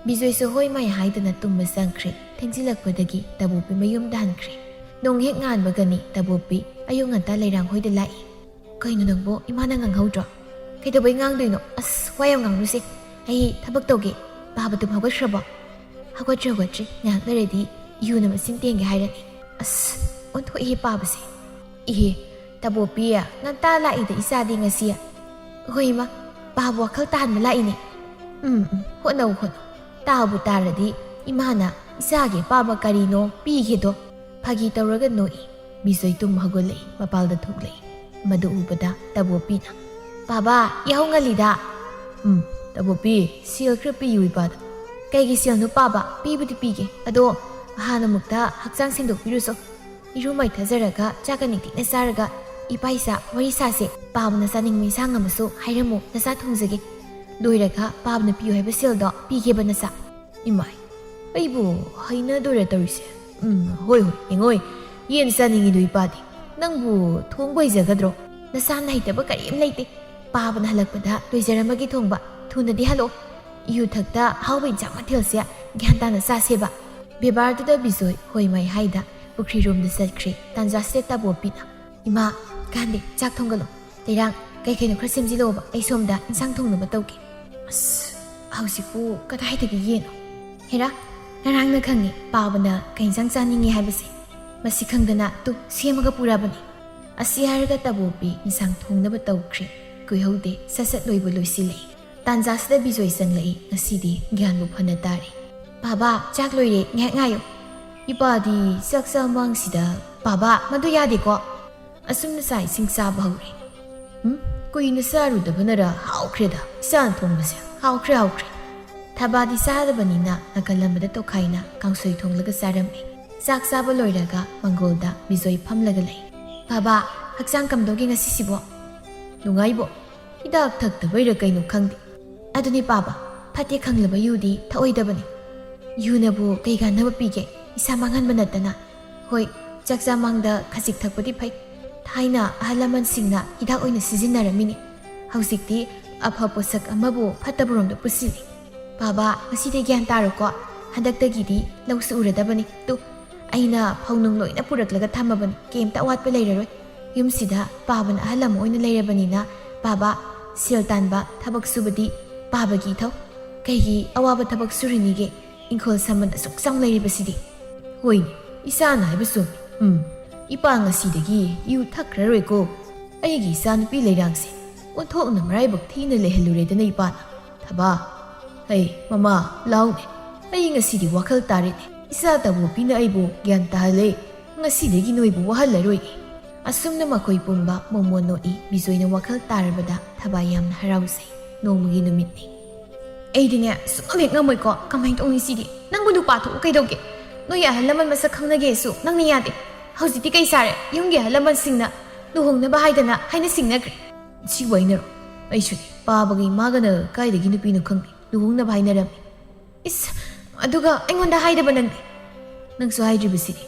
ꯕꯤꯖꯣꯏꯁꯨ ꯍꯣꯏ ꯃꯥꯏ ꯍꯥꯏꯗꯨꯅ ꯇꯨꯝꯕ ꯆꯪꯈ꯭ꯔꯦ꯫ ꯊꯦꯡꯖꯤꯜꯂꯛꯄꯗꯒꯤ ꯇꯕꯣꯄꯤ ꯃꯌꯨꯝꯗ ꯍꯟꯈ꯭ꯔꯦ꯫ ꯅꯣꯡ ꯍꯦꯛ ꯉꯥꯟꯕꯒꯅꯤ ꯇꯕꯣꯄꯤ ꯑꯌꯨꯛ ꯉꯟꯇꯥ ꯂꯩꯔꯥꯡ ꯍꯣꯏꯗ ꯂꯥꯛꯏ꯫ "ꯀꯩꯅꯣ ꯅꯪꯕꯣ, ꯏꯃꯥꯅ ꯉꯥꯡꯍꯧꯗ꯭ꯔꯣ?" "ꯀꯩꯗꯧꯕꯩ ꯉꯥꯡꯗꯣꯏꯅꯣ? ꯑꯁ, ꯋꯥ ꯌꯥꯝ ꯉꯥꯡꯅꯨꯁꯦ꯫ ꯑꯩ ꯊꯕꯛ ꯇꯧꯒꯦ꯫ ꯄꯥꯕ ꯇꯨꯝ ꯍꯧꯒꯠꯈ꯭ꯔꯕꯣ?" "ꯍꯧꯒꯠꯇ꯭ꯔꯤ, ꯍꯧꯒꯠꯇ꯭ꯔꯤ꯫ ꯉꯥꯏꯍꯥꯛ ꯂꯩꯔꯗꯤ ꯏꯌꯨꯅ ꯃꯆꯤꯟ ꯇꯦꯡꯒꯦ ꯍꯥꯏꯔꯅꯤ꯫" ꯑꯁ, ꯑꯣꯟꯊꯣꯛꯏꯍꯦ ꯄꯥꯕꯁꯦ꯫ "ꯏꯍꯦ, ꯇꯥꯕꯣꯄꯤ, ꯉꯟꯇꯥ ꯂꯥꯛꯏꯗ ꯏꯆꯥꯗꯤ ꯉꯁꯤ꯫ ꯍꯣꯏ ꯏꯃꯥ, ꯄꯥꯕ ꯋꯥꯈꯜ ꯇꯥꯍꯟꯕ ꯂꯥꯛꯏꯅꯦ꯫ ꯎꯝ, ꯎꯝ, ꯍꯣꯠꯅꯧ, ꯍꯣꯠꯅꯧ꯫ ꯇꯥꯕꯨ ꯇꯥꯔꯗꯤ ꯏꯃꯥꯅ ꯏꯆꯥꯒꯤ ꯑꯄꯥꯝꯕ ꯀꯔꯤꯅꯣ ꯄꯤꯒꯦꯗꯣ꯫" ꯐꯥꯒꯤ ꯇꯧꯔꯒ ꯅꯣꯛꯏ꯫ ꯕꯤꯖꯣꯏ ꯇꯨꯝ ꯍꯧꯒꯠꯂꯛꯏ, ꯃꯄꯥꯜꯗ ꯊꯣꯛꯂꯛꯏ꯫ ꯃꯗꯨ ꯎꯕꯗ ꯇꯥꯕꯣꯄꯤꯅ, "ꯄꯥꯕ, ꯌꯥꯍꯧ ꯉꯜꯂꯤꯗ꯫" "ꯎꯝ, ꯇꯥꯕꯣꯄꯤ, ꯁꯦꯜ ꯈꯔ ꯄꯤꯌꯨ ꯏꯄꯥꯗ꯫" "ꯀꯩꯒꯤ ꯁꯦꯜꯅꯣ ꯄꯥꯕ? ꯄꯤꯕꯨꯗꯤ ꯄꯤꯒꯦ꯫ ꯑꯗꯣ ꯍꯥꯟꯅ ꯑꯃꯨꯛꯇ ꯍꯛꯆꯥꯡ ꯁꯦꯡꯗꯣꯛꯄꯤꯔꯨꯁꯣ꯫ ꯏꯔꯨ ꯃꯥꯏꯊꯖꯔꯒ ꯆꯥꯛꯀ ꯅꯤꯡꯊꯤꯅ ꯆꯥꯔꯒ ꯏꯄꯥ ꯏꯆꯥ ꯋꯥꯔꯤ ꯁꯥꯁꯦ꯫ ꯄꯥꯕꯅ ꯆꯥꯅꯤꯡꯕ ꯏꯟꯁꯥꯡ ꯑꯃꯁꯨ ꯍꯥꯏꯔꯝꯃꯨ, ꯅꯆꯥ ꯊꯣꯡꯖꯒꯦ꯫ ꯂꯣꯏꯔꯒ ꯄꯥꯕꯅ ꯄꯤꯌꯨ ꯍꯥꯏꯕ ꯁꯦꯜꯗꯣ ꯄꯤꯒꯦꯕ ꯅꯆꯥ꯫" "ꯏꯃꯥꯏ, ꯑꯩꯕꯨ ꯍꯩꯅꯗꯣꯏꯔꯥ ꯇꯧꯔꯤꯁꯦ? ꯎꯝ, ꯍꯣꯏ, ꯍꯣꯏ, ꯌꯦꯡꯉꯣꯏ꯫ ꯌꯦꯟ ꯆꯥꯅꯤꯡꯉꯤꯗꯣ ꯏꯄꯥꯗꯤ꯫ ꯅꯪꯕꯨ ꯊꯣꯡꯕ ꯍꯩꯖꯒꯗ꯭ꯔꯣ?" "ꯅꯁꯥꯅ ꯍꯩꯇꯕ ꯀꯔꯤꯝ ꯂꯩꯇꯦ꯫ ꯄꯥꯕꯅ ꯍꯜꯂꯛꯄꯗ ꯂꯣꯏꯖꯔꯝꯃꯒꯦ ꯊꯣꯡꯕ꯫ ꯊꯨꯅꯗꯤ ꯍꯜꯂꯛꯑꯣ꯫ ꯏꯌꯨ ꯊꯛꯇ ꯑꯍꯥꯎꯕ ꯏꯟꯁꯥꯡ ꯃꯊꯦꯜꯁꯦ ꯒ꯭ꯌꯥꯟ ꯇꯥꯅ ꯆꯥꯁꯦꯕ꯫" ꯕꯦꯕꯥꯔꯗꯨꯗ ꯕꯤꯖꯣꯏ ꯍꯣꯏ ꯃꯥꯏ ꯍꯥꯏꯗ ꯄꯨꯈ꯭ꯔꯤꯔꯣꯝꯗ ꯆꯠꯈ꯭ꯔꯦ꯫ ꯇꯥꯟꯖꯥꯁꯤꯗ ꯇꯥꯕꯣꯄꯤꯅ, "ꯏꯃꯥ, ꯀꯥꯟꯗꯦ, ꯆꯥꯛ ꯊꯣꯡꯒꯠꯂꯣ꯫ ꯂꯩꯔꯥꯡ, ꯀꯩ ꯀꯩꯅꯣ ꯈꯔ ꯁꯦꯝꯖꯤꯜꯂꯛꯑꯣꯕ, ꯑꯩ ꯁꯣꯝꯗ ꯏꯟꯁꯥꯡ ꯊꯣꯡꯅꯕ ꯇꯧꯒꯦ꯫" "ꯑꯁ, ꯍꯧꯖꯤꯛꯄꯨ ꯀꯗꯥꯏꯗꯒꯤ ꯌꯦꯟꯅꯣ? ꯍꯦꯔꯥ, ꯉꯔꯥꯡꯅ ꯈꯪꯉꯤ ꯄꯥꯕꯅ ꯀꯩ ꯏꯟꯁꯥꯡ ꯆꯥꯅꯤꯡꯉꯤ ꯍꯥꯏꯕꯁꯦ꯫ ꯃꯁꯤ ꯈꯪꯗꯅ ꯇꯨ ꯁꯦꯝꯃꯒ ꯄꯨꯔꯕꯅꯤ꯫" ꯑꯁꯤ ꯍꯥꯏꯔꯒ ꯇꯥꯕꯣꯄꯤ ꯏꯟꯁꯥꯡ ꯊꯣꯡꯅꯕ ꯇꯧꯈ꯭ꯔꯦ꯫ ꯀꯨꯏꯍꯧꯗꯦ, ꯁꯠ ꯁꯠ ꯂꯣꯏꯕ ꯂꯣꯏꯁꯤꯜꯂꯛꯏ꯫ ꯇꯥꯟꯖꯥꯁꯤꯗ ꯕꯤꯖꯣꯏ ꯆꯪꯂꯛꯏ꯫ ꯉꯁꯤꯗꯤ ꯒ꯭ꯌꯥꯟꯕꯨ ꯐꯅ ꯇꯥꯔꯦ꯫ "ꯄꯥꯕ, ꯆꯥꯛ ꯂꯣꯏꯔꯦ, ꯉꯥꯏꯍꯥꯛ ꯉꯥꯏꯌꯨ꯫" "ꯏꯄꯥꯗꯤ ꯆꯥꯛ ꯆꯥ ꯃꯥꯡꯁꯤꯗ꯫" "ꯄꯥꯕ, ꯃꯗꯨ ꯌꯥꯗꯦꯀꯣ꯫" ꯑꯁꯨꯝꯅ ꯆꯥꯛ ꯏꯁꯤꯡ ꯆꯥꯕ ꯍꯧꯔꯦ꯫ "ꯎꯝ, ꯀꯨꯏꯅ ꯆꯥꯔꯨꯗꯕꯅꯔ ꯍꯥꯎꯈ꯭ꯔꯦꯗ, ꯏꯆꯥꯅ ꯊꯣꯡꯕꯁꯦ꯫ ꯍꯥꯎꯈ꯭ꯔꯦ, ꯍꯥꯎꯈ꯭ꯔꯦ꯫" ꯊꯕꯥꯗꯤ ꯆꯥꯗꯕꯅꯤꯅ ꯅꯥꯀꯜ ꯑꯃꯗ ꯇꯣꯈꯥꯏꯅ ꯀꯥꯡꯁꯣꯏ ꯊꯣꯡꯂꯒ ꯆꯥꯔꯝꯃꯤ꯫ ꯆꯥꯛ ꯆꯥꯕ ꯂꯣꯏꯔꯒ ꯃꯪꯒꯣꯜꯗ ꯕꯤꯖꯣꯏ ꯐꯝꯂꯒ ꯂꯩ꯫ "ꯄꯥꯕ, ꯍꯛꯆꯥꯡ ꯀꯝꯗꯧꯒꯦ ꯉꯁꯤꯁꯤꯕꯣ?" "ꯅꯨꯡꯉꯥꯏꯕꯣ? ꯍꯤꯗꯥꯛ ꯊꯛꯇꯕꯩꯔ ꯀꯩꯅꯣ ꯈꯪꯗꯦ꯫" "ꯑꯗꯨꯅꯤ ꯄꯥꯕ, ꯐꯠꯇꯦ ꯈꯪꯂꯕ ꯌꯨꯗꯤ ꯊꯛꯑꯣꯏꯗꯕꯅꯤ꯫ ꯌꯨꯅꯕꯨ ꯀꯩ ꯀꯥꯟꯅꯕ ꯄꯤꯒꯦ, ꯏꯁꯥ ꯃꯥꯡꯍꯟꯕ ꯅꯠꯇꯅ꯫ ꯍꯣꯏ, ꯆꯥꯛꯆꯥ ꯃꯥꯡꯗ ꯈꯖꯤꯛ ꯊꯛꯄꯗꯤ ꯐꯩ꯫ ꯊꯥꯏꯅ ꯑꯍꯜ ꯂꯃꯟꯁꯤꯡꯅ ꯍꯤꯗꯥꯛ ꯑꯣꯏꯅ ꯁꯤꯖꯤꯟꯅꯔꯝꯃꯤꯅꯤ꯫ ꯍꯧꯖꯤꯛꯇꯤ ꯑꯐ ꯄꯣꯠꯁꯛ ꯑꯃꯕꯨ ꯐꯠꯇꯕꯔꯣꯝꯗ ꯄꯨꯁꯤꯜꯂꯤ꯫ ꯄꯥꯕ, ꯉꯁꯤꯗꯤ ꯒ꯭ꯌꯥꯟ ꯇꯥꯔꯣꯀꯣ꯫ ꯍꯟꯗꯛꯇꯒꯤꯗꯤ ꯂꯧꯁꯨ ꯎꯔꯗꯕꯅꯤ꯫ ꯇꯨ, ꯑꯩꯅ ꯐꯧꯅꯨꯡ ꯂꯣꯏꯅ ꯄꯨꯔꯛꯂꯒ ꯊꯝꯃꯕꯅꯤ, ꯀꯩꯝꯇ ꯑꯋꯥꯠꯄ ꯂꯩꯔꯔꯣꯏ꯫ ꯌꯨꯝꯁꯤꯗ ꯄꯥꯕꯅ ꯑꯍꯜ ꯑꯃ ꯑꯣꯏꯅ ꯂꯩꯔꯕꯅꯤꯅ, ꯄꯥꯕ, ꯁꯦꯜ ꯇꯥꯟꯕ, ꯊꯕꯛ ꯁꯨꯕꯗꯤ ꯄꯥꯕꯒꯤ ꯏꯊꯧ꯫ ꯀꯩꯒꯤ ꯑꯋꯥꯕ ꯊꯕꯛ ꯁꯨꯔꯤꯅꯤꯒꯦ? ꯏꯪꯈꯣꯜ ꯁꯝꯕꯜ ꯑꯁꯨꯛ ꯆꯥꯎꯅ ꯂꯩꯔꯤꯕꯁꯤꯗꯤ꯫ ꯍꯣꯏꯅꯦ, ꯏꯆꯥꯅ ꯍꯥꯏꯕꯁꯨ꯫ ꯎꯝ, ꯏꯄꯥ ꯉꯁꯤꯗꯒꯤ ꯌꯨ ꯊꯛꯈ꯭ꯔꯔꯣꯏꯀꯣ꯫ ꯑꯩꯒꯤ ꯏꯆꯥꯅꯨꯄꯤ ꯂꯩꯔꯥꯡꯁꯦ ꯑꯣꯟꯊꯣꯛꯅ ꯃꯔꯥꯏꯕꯛ ꯊꯤꯅ ꯂꯩꯍꯜꯂꯨꯔꯦꯗꯅ ꯏꯄꯥꯅ꯫ ꯊꯕꯥ, ꯍꯩ, ꯃꯃꯥ, ꯂꯥꯎꯅꯦ꯫ ꯑꯩ ꯉꯁꯤꯗꯤ ꯋꯥꯈꯜ ꯇꯥꯔꯦꯅꯦ꯫ ꯏꯆꯥ ꯇꯥꯕꯣꯄꯤꯅ ꯑꯩꯕꯨ ꯒ꯭ꯌꯥꯟ ꯇꯥꯍꯜꯂꯦ꯫ ꯉꯁꯤꯗꯒꯤ ꯅꯣꯏꯕꯨ ꯋꯥꯍꯜꯂꯔꯣꯏ꯫ ꯑꯁꯨꯝꯅ ꯃꯈꯣꯏ ꯄꯨꯝꯕ ꯃꯣꯃꯣꯟ ꯅꯣꯛꯏ꯫ ꯕꯤꯖꯣꯏꯅ ꯋꯥꯈꯜ ꯇꯥꯔꯕꯗ ꯊꯕꯥ ꯌꯥꯝꯅ ꯍꯔꯥꯎꯖꯩ꯫ ꯅꯣꯡꯃꯒꯤ ꯅꯨꯃꯤꯠꯅꯤ꯫ ꯑꯩꯗꯤꯅꯦ, ꯁꯨꯡꯉꯝ ꯍꯦꯛ ꯉꯝꯃꯣꯏꯀꯣ꯫ ꯀꯃꯥꯏꯅ ꯇꯧꯅꯤ ꯁꯤꯗꯤ? ꯅꯪꯕꯨ ꯅꯨꯄꯥ ꯊꯣꯛꯎ ꯀꯩꯗꯧꯒꯦ? ꯅꯣꯏ ꯑꯍꯜ ꯂꯃꯟ ꯃꯁꯛ ꯈꯪꯅꯒꯦꯁꯨ ꯅꯪꯅ ꯌꯥꯗꯦ꯫ ꯍꯧꯖꯤꯛꯇꯤ ꯀꯩ ꯁꯥꯔꯦ? ꯌꯨꯝꯒꯤ ꯑꯍꯜ ꯂꯃꯟꯁꯤꯡꯅ ꯂꯨꯍꯣꯡꯅꯕ ꯍꯥꯏꯗꯅ ꯍꯥꯏꯅ ꯁꯤꯡꯅꯈ꯭ꯔꯦ꯫ ꯁꯤꯕꯨ ꯍꯥꯏꯅꯔꯣ? ꯑꯩꯁꯨꯅꯦ, ꯄꯥꯕꯒꯤ ꯏꯃꯥꯒꯅ ꯀꯥꯏꯗꯒꯤ ꯅꯨꯄꯤꯅꯣ ꯈꯪꯗꯦ, ꯂꯨꯍꯣꯡꯅꯕ ꯍꯥꯏꯅꯔꯝꯃꯤ꯫ ꯏꯁ, ꯑꯗꯨꯒ ꯑꯩꯉꯣꯟꯗ ꯍꯥꯏꯗꯕ ꯅꯪꯗꯤ? ꯅꯪꯁꯨ ꯍꯥꯏꯗ꯭ꯔꯤꯕꯁꯤꯗꯤ꯫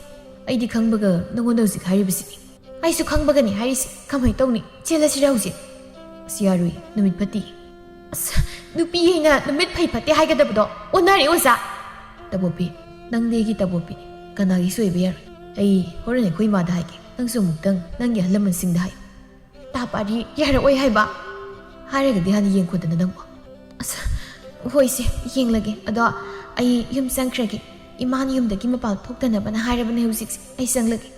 ꯑꯩꯗꯤ ꯈꯪꯕꯒ ꯅꯪꯉꯣꯟꯗ ꯍꯧꯖꯤꯛ ꯍꯥꯏꯔꯤꯕꯁꯤꯗꯤ꯫ ꯑꯩꯁꯨ ꯈꯪꯕꯒꯅꯤ ꯍꯥꯏꯔꯤꯁꯦ꯫ ꯀꯃꯥꯏꯅ ꯇꯧꯅꯤ? ꯆꯦꯜꯂꯁꯤꯔ ꯍꯧꯖꯤꯛ? ꯑꯁ, ꯌꯥꯔꯣꯏ, ꯅꯨꯃꯤꯠ ꯐꯠꯇꯦ꯫ ꯑꯁ, ꯅꯨꯄꯤ ꯑꯩꯅ ꯅꯨꯃꯤꯠ ꯐꯩ ꯐꯠꯇꯦ ꯍꯥꯏꯒꯗꯕꯗꯣ ꯑꯣꯟꯅꯔꯦ, ꯑꯣꯖꯥ꯫ ꯇꯕꯣꯄꯤ, ꯅꯪꯗꯤ ꯑꯩꯒꯤ ꯇꯕꯣꯄꯤꯅꯤ, ꯀꯅꯥꯒꯤꯁꯨ ꯑꯣꯏꯕ ꯌꯥꯔꯣꯏ꯫ ꯑꯩ ꯍꯣꯔꯦꯟ ꯑꯩꯈꯣꯏ ꯏꯃꯥꯗ ꯍꯥꯏꯒꯦ, ꯅꯪꯁꯨ ꯑꯃꯨꯛꯇꯪ ꯅꯪꯒꯤ ꯑꯍꯜ ꯂꯃꯟꯁꯤꯡꯗ ꯍꯥꯏꯌꯨ꯫ ꯇꯥ ꯄꯥꯔꯤ, ꯌꯥꯔꯛꯑꯣꯏ ꯍꯥꯏꯕ? ꯍꯥꯏꯔꯒꯗꯤ ꯍꯥꯟꯅ ꯌꯦꯡꯈꯣꯗꯅ ꯅꯪꯕꯣ꯫ ꯑꯁ, ꯍꯣꯏꯁꯦ, ꯌꯦꯡꯂꯒꯦ꯫ ꯑꯗꯣ ꯑꯩ ꯌꯨꯝ ꯆꯪꯈ꯭ꯔꯒꯦ꯫ ꯏꯃꯥꯅ ꯌꯨꯝꯗꯒꯤ ꯃꯄꯥꯟ ꯊꯣꯛꯇꯅꯕꯅ ꯍꯥꯏꯔꯕꯅꯦ ꯍꯧꯖꯤꯛꯁꯦ꯫ ꯑꯩ ꯆꯪꯂꯒꯦ꯫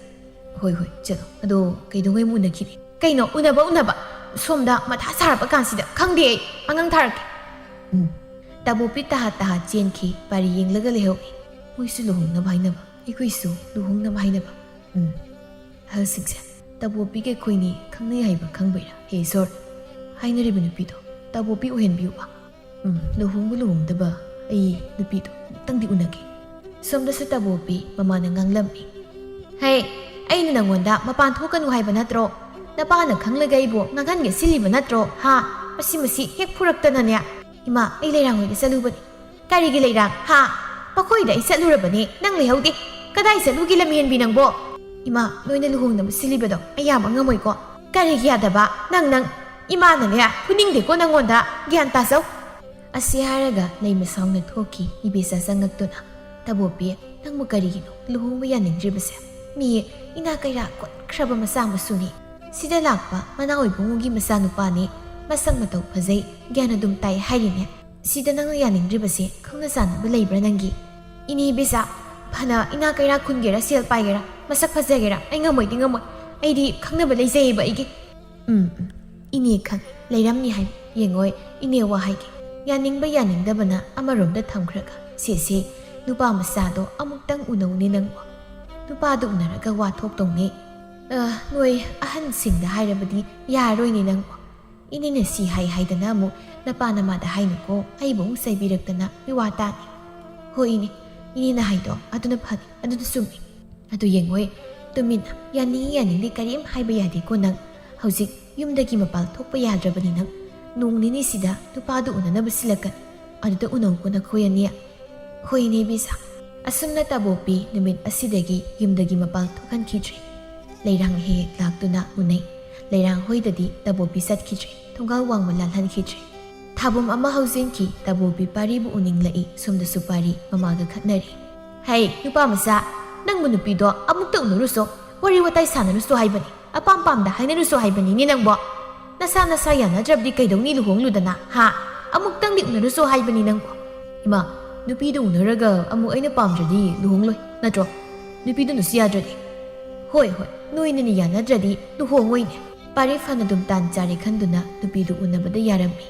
ꯍꯣꯏ, ꯍꯣꯏ, ꯆꯠꯂꯣ꯫ ꯑꯗꯣ ꯀꯩꯗꯧꯉꯩ ꯑꯃꯨꯛ ꯎꯅꯈꯤꯅꯤ? ꯀꯩꯅꯣ, ꯎꯅꯕ, ꯎꯅꯕ? ꯁꯣꯝꯗ ꯃꯊꯥ ꯁꯥꯔꯕ ꯀꯥꯟꯁꯤꯗ꯫ ꯈꯪꯗꯦ ꯑꯩ꯫ ꯑꯉꯥꯡ ꯊꯥꯔꯛꯀꯦ꯫ ꯎꯝ꯫ ꯇꯥꯕꯣꯄꯤ ꯇꯍꯥ ꯇꯍꯥ ꯆꯦꯟꯈꯤ꯫ ꯄꯥꯔꯤ ꯌꯦꯡꯂꯒ ꯂꯩꯍꯧꯏ꯫ ꯃꯣꯏꯁꯨ ꯂꯨꯍꯣꯡꯅꯕ ꯍꯥꯏꯅꯕ, ꯑꯩꯈꯣꯏꯁꯨ ꯂꯨꯍꯣꯡꯅꯕ ꯍꯥꯏꯅꯕ꯫ ꯎꯝ꯫ ꯑꯍꯜꯁꯤꯡꯁꯦ, ꯇꯥꯕꯣꯄꯤꯒ ꯑꯩꯈꯣꯏꯅꯤ ꯈꯪꯅꯩ ꯍꯥꯏꯕ ꯈꯪꯕꯩꯔꯥ? ꯍꯦ ꯏꯁꯣꯔ, ꯍꯥꯏꯅꯔꯤꯕ ꯅꯨꯄꯤꯗꯣ ꯇꯥꯕꯣꯄꯤ ꯑꯣꯏꯍꯟꯕꯤꯌꯨꯕ꯫ ꯎꯝ, ꯂꯨꯍꯣꯡꯕ ꯂꯨꯍꯣꯡꯗꯕ ꯑꯩ ꯅꯨꯄꯤꯗꯣ ꯑꯃꯨꯛꯇꯪꯗꯤ ꯎꯅꯒꯦ꯫ ꯁꯣꯝꯗꯁꯨ ꯇꯥꯕꯣꯄꯤ ꯃꯃꯥꯅ ꯉꯥꯡꯂꯝꯃꯤ꯫ ꯍꯩ, ꯑꯩꯅ ꯅꯪꯉꯣꯟꯗ ꯃꯄꯥꯟ ꯊꯣꯛꯀꯅꯨ ꯍꯥꯏꯕ ꯅꯠꯇ꯭ꯔꯣ? ꯅꯄꯥꯅ ꯈꯪꯂꯒ ꯑꯩꯕꯨ ꯉꯥꯡꯍꯟꯒꯦ ꯁꯤꯜꯂꯤꯕ ꯅꯠꯇ꯭ꯔꯣ? ꯍꯥ? ꯃꯁꯤ, ꯃꯁꯤ ꯍꯦꯛ ꯐꯨꯔꯛꯇꯅꯅꯦ꯫ ꯏꯃꯥ, ꯑꯩ ꯂꯩꯔꯥꯡ ꯍꯣꯏꯗ ꯆꯠꯂꯨꯕꯅꯤ꯫ ꯀꯔꯤꯒꯤ ꯂꯩꯔꯥꯡ? ꯍꯥ? ꯃꯈꯣꯏꯗ ꯑꯩ ꯆꯠꯂꯨꯔꯕꯅꯦ, ꯅꯪ ꯂꯩꯍꯧꯗꯦ꯫ ꯀꯗꯥꯏ ꯆꯠꯂꯨꯒꯦ ꯂꯝꯍꯦꯟꯕꯤ ꯅꯪꯕꯣ? ꯏꯃꯥ, ꯅꯣꯏꯅ ꯂꯨꯍꯣꯡꯅꯕ ꯁꯤꯜꯂꯤꯕꯗꯣ ꯑꯩ ꯌꯥꯕ ꯉꯝꯃꯣꯏꯀꯣ꯫ ꯀꯔꯤꯒꯤ ꯌꯥꯗꯕ? ꯅꯪ, ꯅꯪ, ꯏꯃꯥꯅꯅꯦ, ꯐꯨꯅꯤꯡꯗꯦꯀꯣ ꯅꯪꯉꯣꯟꯗ꯫ ꯒ꯭ꯌꯥꯟ ꯇꯥꯖꯧ꯫ ꯑꯁꯤ ꯍꯥꯏꯔꯒ ꯂꯩꯃ ꯁꯥꯎꯅ ꯊꯣꯛꯈꯤ꯫ ꯏꯕꯦꯆꯥ ꯆꯪꯉꯛꯇꯨꯅ, ꯇꯥꯕꯣꯄꯤ, ꯅꯪꯕꯨ ꯀꯔꯤꯒꯤꯅꯣ ꯂꯨꯍꯣꯡꯕ ꯌꯥꯅꯤꯡꯗ꯭ꯔꯤꯕꯁꯦ? ꯃꯤ ꯏꯅꯥ ꯀꯩꯔꯥ ꯈꯨꯟꯈ꯭ꯔꯕ ꯃꯆꯥ ꯃꯁꯨꯅꯤ꯫ ꯁꯤꯗ ꯂꯥꯛꯄ ꯃꯅꯥꯎ ꯏꯕꯨꯡꯉꯣꯒꯤ ꯃꯆꯥꯅꯨꯄꯥꯅꯤ꯫ ꯃꯁꯛ ꯃꯇꯧ ꯐꯖꯩ, ꯒ꯭ꯌꯥꯟ ꯑꯗꯨꯝ ꯇꯥꯏ ꯍꯥꯏꯔꯤꯅꯦ꯫ ꯁꯤꯗ ꯅꯪꯅ ꯌꯥꯅꯤꯡꯗ꯭ꯔꯤꯕꯁꯦ ꯈꯪꯅ ꯆꯥꯟꯅꯕ ꯂꯩꯕ꯭ꯔꯥ ꯅꯪꯒꯤ? ꯏꯅꯦ ꯏꯕꯦꯆꯥ, ꯐꯅ ꯏꯅꯥ ꯀꯩꯔꯥ ꯈꯨꯟꯒꯦꯔꯥ, ꯁꯦꯜ ꯄꯥꯏꯒꯦꯔꯥ, ꯃꯁꯛ ꯐꯖꯒꯦꯔꯥ, ꯑꯩ ꯉꯝꯃꯣꯏꯗꯤ ꯉꯝꯃꯣꯏ꯫ ꯑꯩꯗꯤ ꯈꯪꯅꯕ ꯂꯩꯖꯩꯌꯦꯕ ꯑꯩꯒꯤ꯫ ꯎꯝ, ꯎꯝ, ꯏꯅꯦ ꯈꯪꯉꯦ, ꯂꯩꯔꯝꯅꯤ ꯍꯥꯏꯕ꯫ ꯌꯦꯡꯉꯣꯏ, ꯏꯅꯦ ꯋꯥ ꯍꯥꯏꯒꯦ꯫ ꯌꯥꯅꯤꯡꯕ ꯌꯥꯅꯤꯡꯗꯕꯅ ꯑꯃꯔꯣꯝꯗ ꯊꯝꯈ꯭ꯔꯒ, ꯁꯦ, ꯁꯦ, ꯅꯨꯄꯥ ꯃꯆꯥꯗꯣ ꯑꯃꯨꯛꯇꯪ ꯎꯅꯧꯅꯦ ꯅꯪꯕꯣ꯫ ꯅꯨꯄꯥꯗꯨ ꯎꯅꯔꯒ ꯋꯥ ꯊꯣꯛꯇꯧꯅꯦ꯫ ꯑ, ꯅꯣꯏ ꯑꯍꯟꯁꯤꯡꯗ ꯍꯥꯏꯔꯕꯗꯤ ꯌꯥꯔꯔꯣꯏꯅꯦ ꯅꯪꯕꯣ꯫ ꯏꯅꯦꯅ ꯁꯤ ꯍꯥꯏ ꯍꯥꯏꯗꯅ ꯑꯃꯨꯛ ꯅꯄꯥ ꯅꯃꯥꯗ ꯍꯥꯏꯅꯨꯀꯣ, ꯑꯩꯕꯨ ꯑꯃꯨꯛ ꯆꯩꯕꯤꯔꯛꯇꯅ ꯃꯤꯋꯥ ꯇꯥꯅꯤ꯫ ꯍꯣꯏ ꯏꯅꯦ, ꯏꯅꯦꯅ ꯍꯥꯏꯗꯣ ꯑꯗꯨꯅ ꯐꯅꯤ, ꯑꯗꯨꯅ ꯆꯨꯝꯃꯤ꯫ ꯑꯗꯨ ꯌꯦꯡꯉꯣꯏ, ꯇꯨꯃꯤꯟꯅ ꯌꯥꯅꯤꯡꯏ ꯌꯥꯅꯤꯡꯗꯦ ꯀꯔꯤꯝ ꯍꯥꯏꯕ ꯌꯥꯗꯦꯀꯣ ꯅꯪ꯫ ꯍꯧꯖꯤꯛ ꯌꯨꯝꯗꯒꯤ ꯃꯄꯥꯜ ꯊꯣꯛꯄ ꯌꯥꯗ꯭ꯔꯕꯅꯤ ꯅꯪ꯫ ꯅꯣꯡ ꯅꯤꯅꯤꯁꯤꯗ ꯅꯨꯄꯥꯗꯨ ꯎꯅꯅꯕ ꯁꯤꯜꯂꯛꯀꯅꯤ꯫ ꯑꯗꯨꯗ ꯎꯅꯧꯀꯣ ꯅꯈꯣꯏ ꯑꯅꯤ꯫ ꯍꯣꯏ ꯏꯅꯦ ꯕꯤꯁꯥ꯫ ꯑꯁꯨꯝꯅ ꯇꯥꯕꯣꯛꯄꯤ ꯅꯨꯃꯤꯠ ꯑꯁꯤꯗꯒꯤ ꯌꯨꯝꯗꯒꯤ ꯃꯄꯥꯜ ꯊꯣꯛꯍꯟꯈꯤꯗ꯭ꯔꯦ꯫ ꯂꯩꯔꯥꯡ ꯍꯦꯛ ꯍꯦꯛ ꯂꯥꯛꯇꯨꯅ ꯎꯅꯩ꯫ ꯂꯩꯔꯥꯡ ꯍꯣꯏꯗꯗꯤ ꯇꯥꯕꯣꯛꯄꯤ ꯆꯠꯈꯤꯗ꯭ꯔꯦ꯫ ꯊꯣꯡꯒꯥꯜ ꯋꯥꯡꯃ ꯂꯥꯜꯍꯟꯈꯤꯗ꯭ꯔꯦ꯫ ꯊꯥꯕꯨꯝ ꯑꯃ ꯍꯧꯖꯤꯟꯈꯤ꯫ ꯇꯥꯕꯣꯛꯄꯤ ꯄꯥꯔꯤꯕꯨ ꯎꯅꯤꯡꯂꯛꯏ꯫ ꯁꯣꯝꯗꯁꯨ ꯄꯥꯔꯤ ꯃꯃꯥꯒ ꯈꯠꯅꯔꯤ꯫ ꯍꯩ, ꯅꯨꯄꯥ ꯃꯆꯥ, ꯅꯪꯕꯨ ꯅꯨꯄꯤꯗꯣ ꯑꯃꯨꯛꯇ ꯎꯅꯔꯨꯁꯣ, ꯋꯥꯔꯤ ꯋꯥꯇꯥꯏ ꯁꯥꯟꯅꯔꯨꯁꯣ ꯍꯥꯏꯕꯅꯤ꯫ ꯑꯄꯥꯝ ꯄꯥꯝꯗ ꯍꯥꯏꯅꯔꯨꯁꯣ ꯍꯥꯏꯕꯅꯤꯅꯦ ꯅꯪꯕꯣ꯫ ꯅꯁꯥ ꯅꯁꯥ ꯌꯥꯅꯗ꯭ꯔꯕꯗꯤ ꯀꯩꯗꯧꯅꯤ ꯂꯨꯍꯣꯡꯂꯨꯗꯅ, ꯍꯥ? ꯑꯃꯨꯛꯇꯪꯗꯤ ꯎꯅꯔꯨꯁꯣ ꯍꯥꯏꯕꯅꯤ ꯅꯪꯕꯣ꯫ ꯏꯃꯥ, ꯅꯨꯄꯤꯗꯨ ꯎꯅꯔꯒ ꯑꯃꯨꯛ ꯑꯩꯅ ꯄꯥꯝꯗ꯭ꯔꯗꯤ ꯂꯨꯍꯣꯡꯂꯣꯏ, ꯅꯠꯇ꯭ꯔꯣ? ꯅꯨꯄꯤꯗꯨꯅꯁꯨ ꯌꯥꯗ꯭ꯔꯗꯤ? ꯍꯣꯏ, ꯍꯣꯏ, ꯅꯣꯏꯅꯅꯤ ꯌꯥꯅꯗ꯭ꯔꯗꯤ ꯂꯨꯍꯣꯡꯉꯣꯏꯅꯦ꯫ ꯄꯥꯔꯤ ꯐꯅꯗꯨꯝ ꯇꯥꯟ ꯆꯥꯔꯦ ꯈꯟꯗꯨꯅ ꯅꯨꯄꯤꯗꯨ ꯎꯅꯕꯗ ꯌꯥꯔꯝꯃꯤ꯫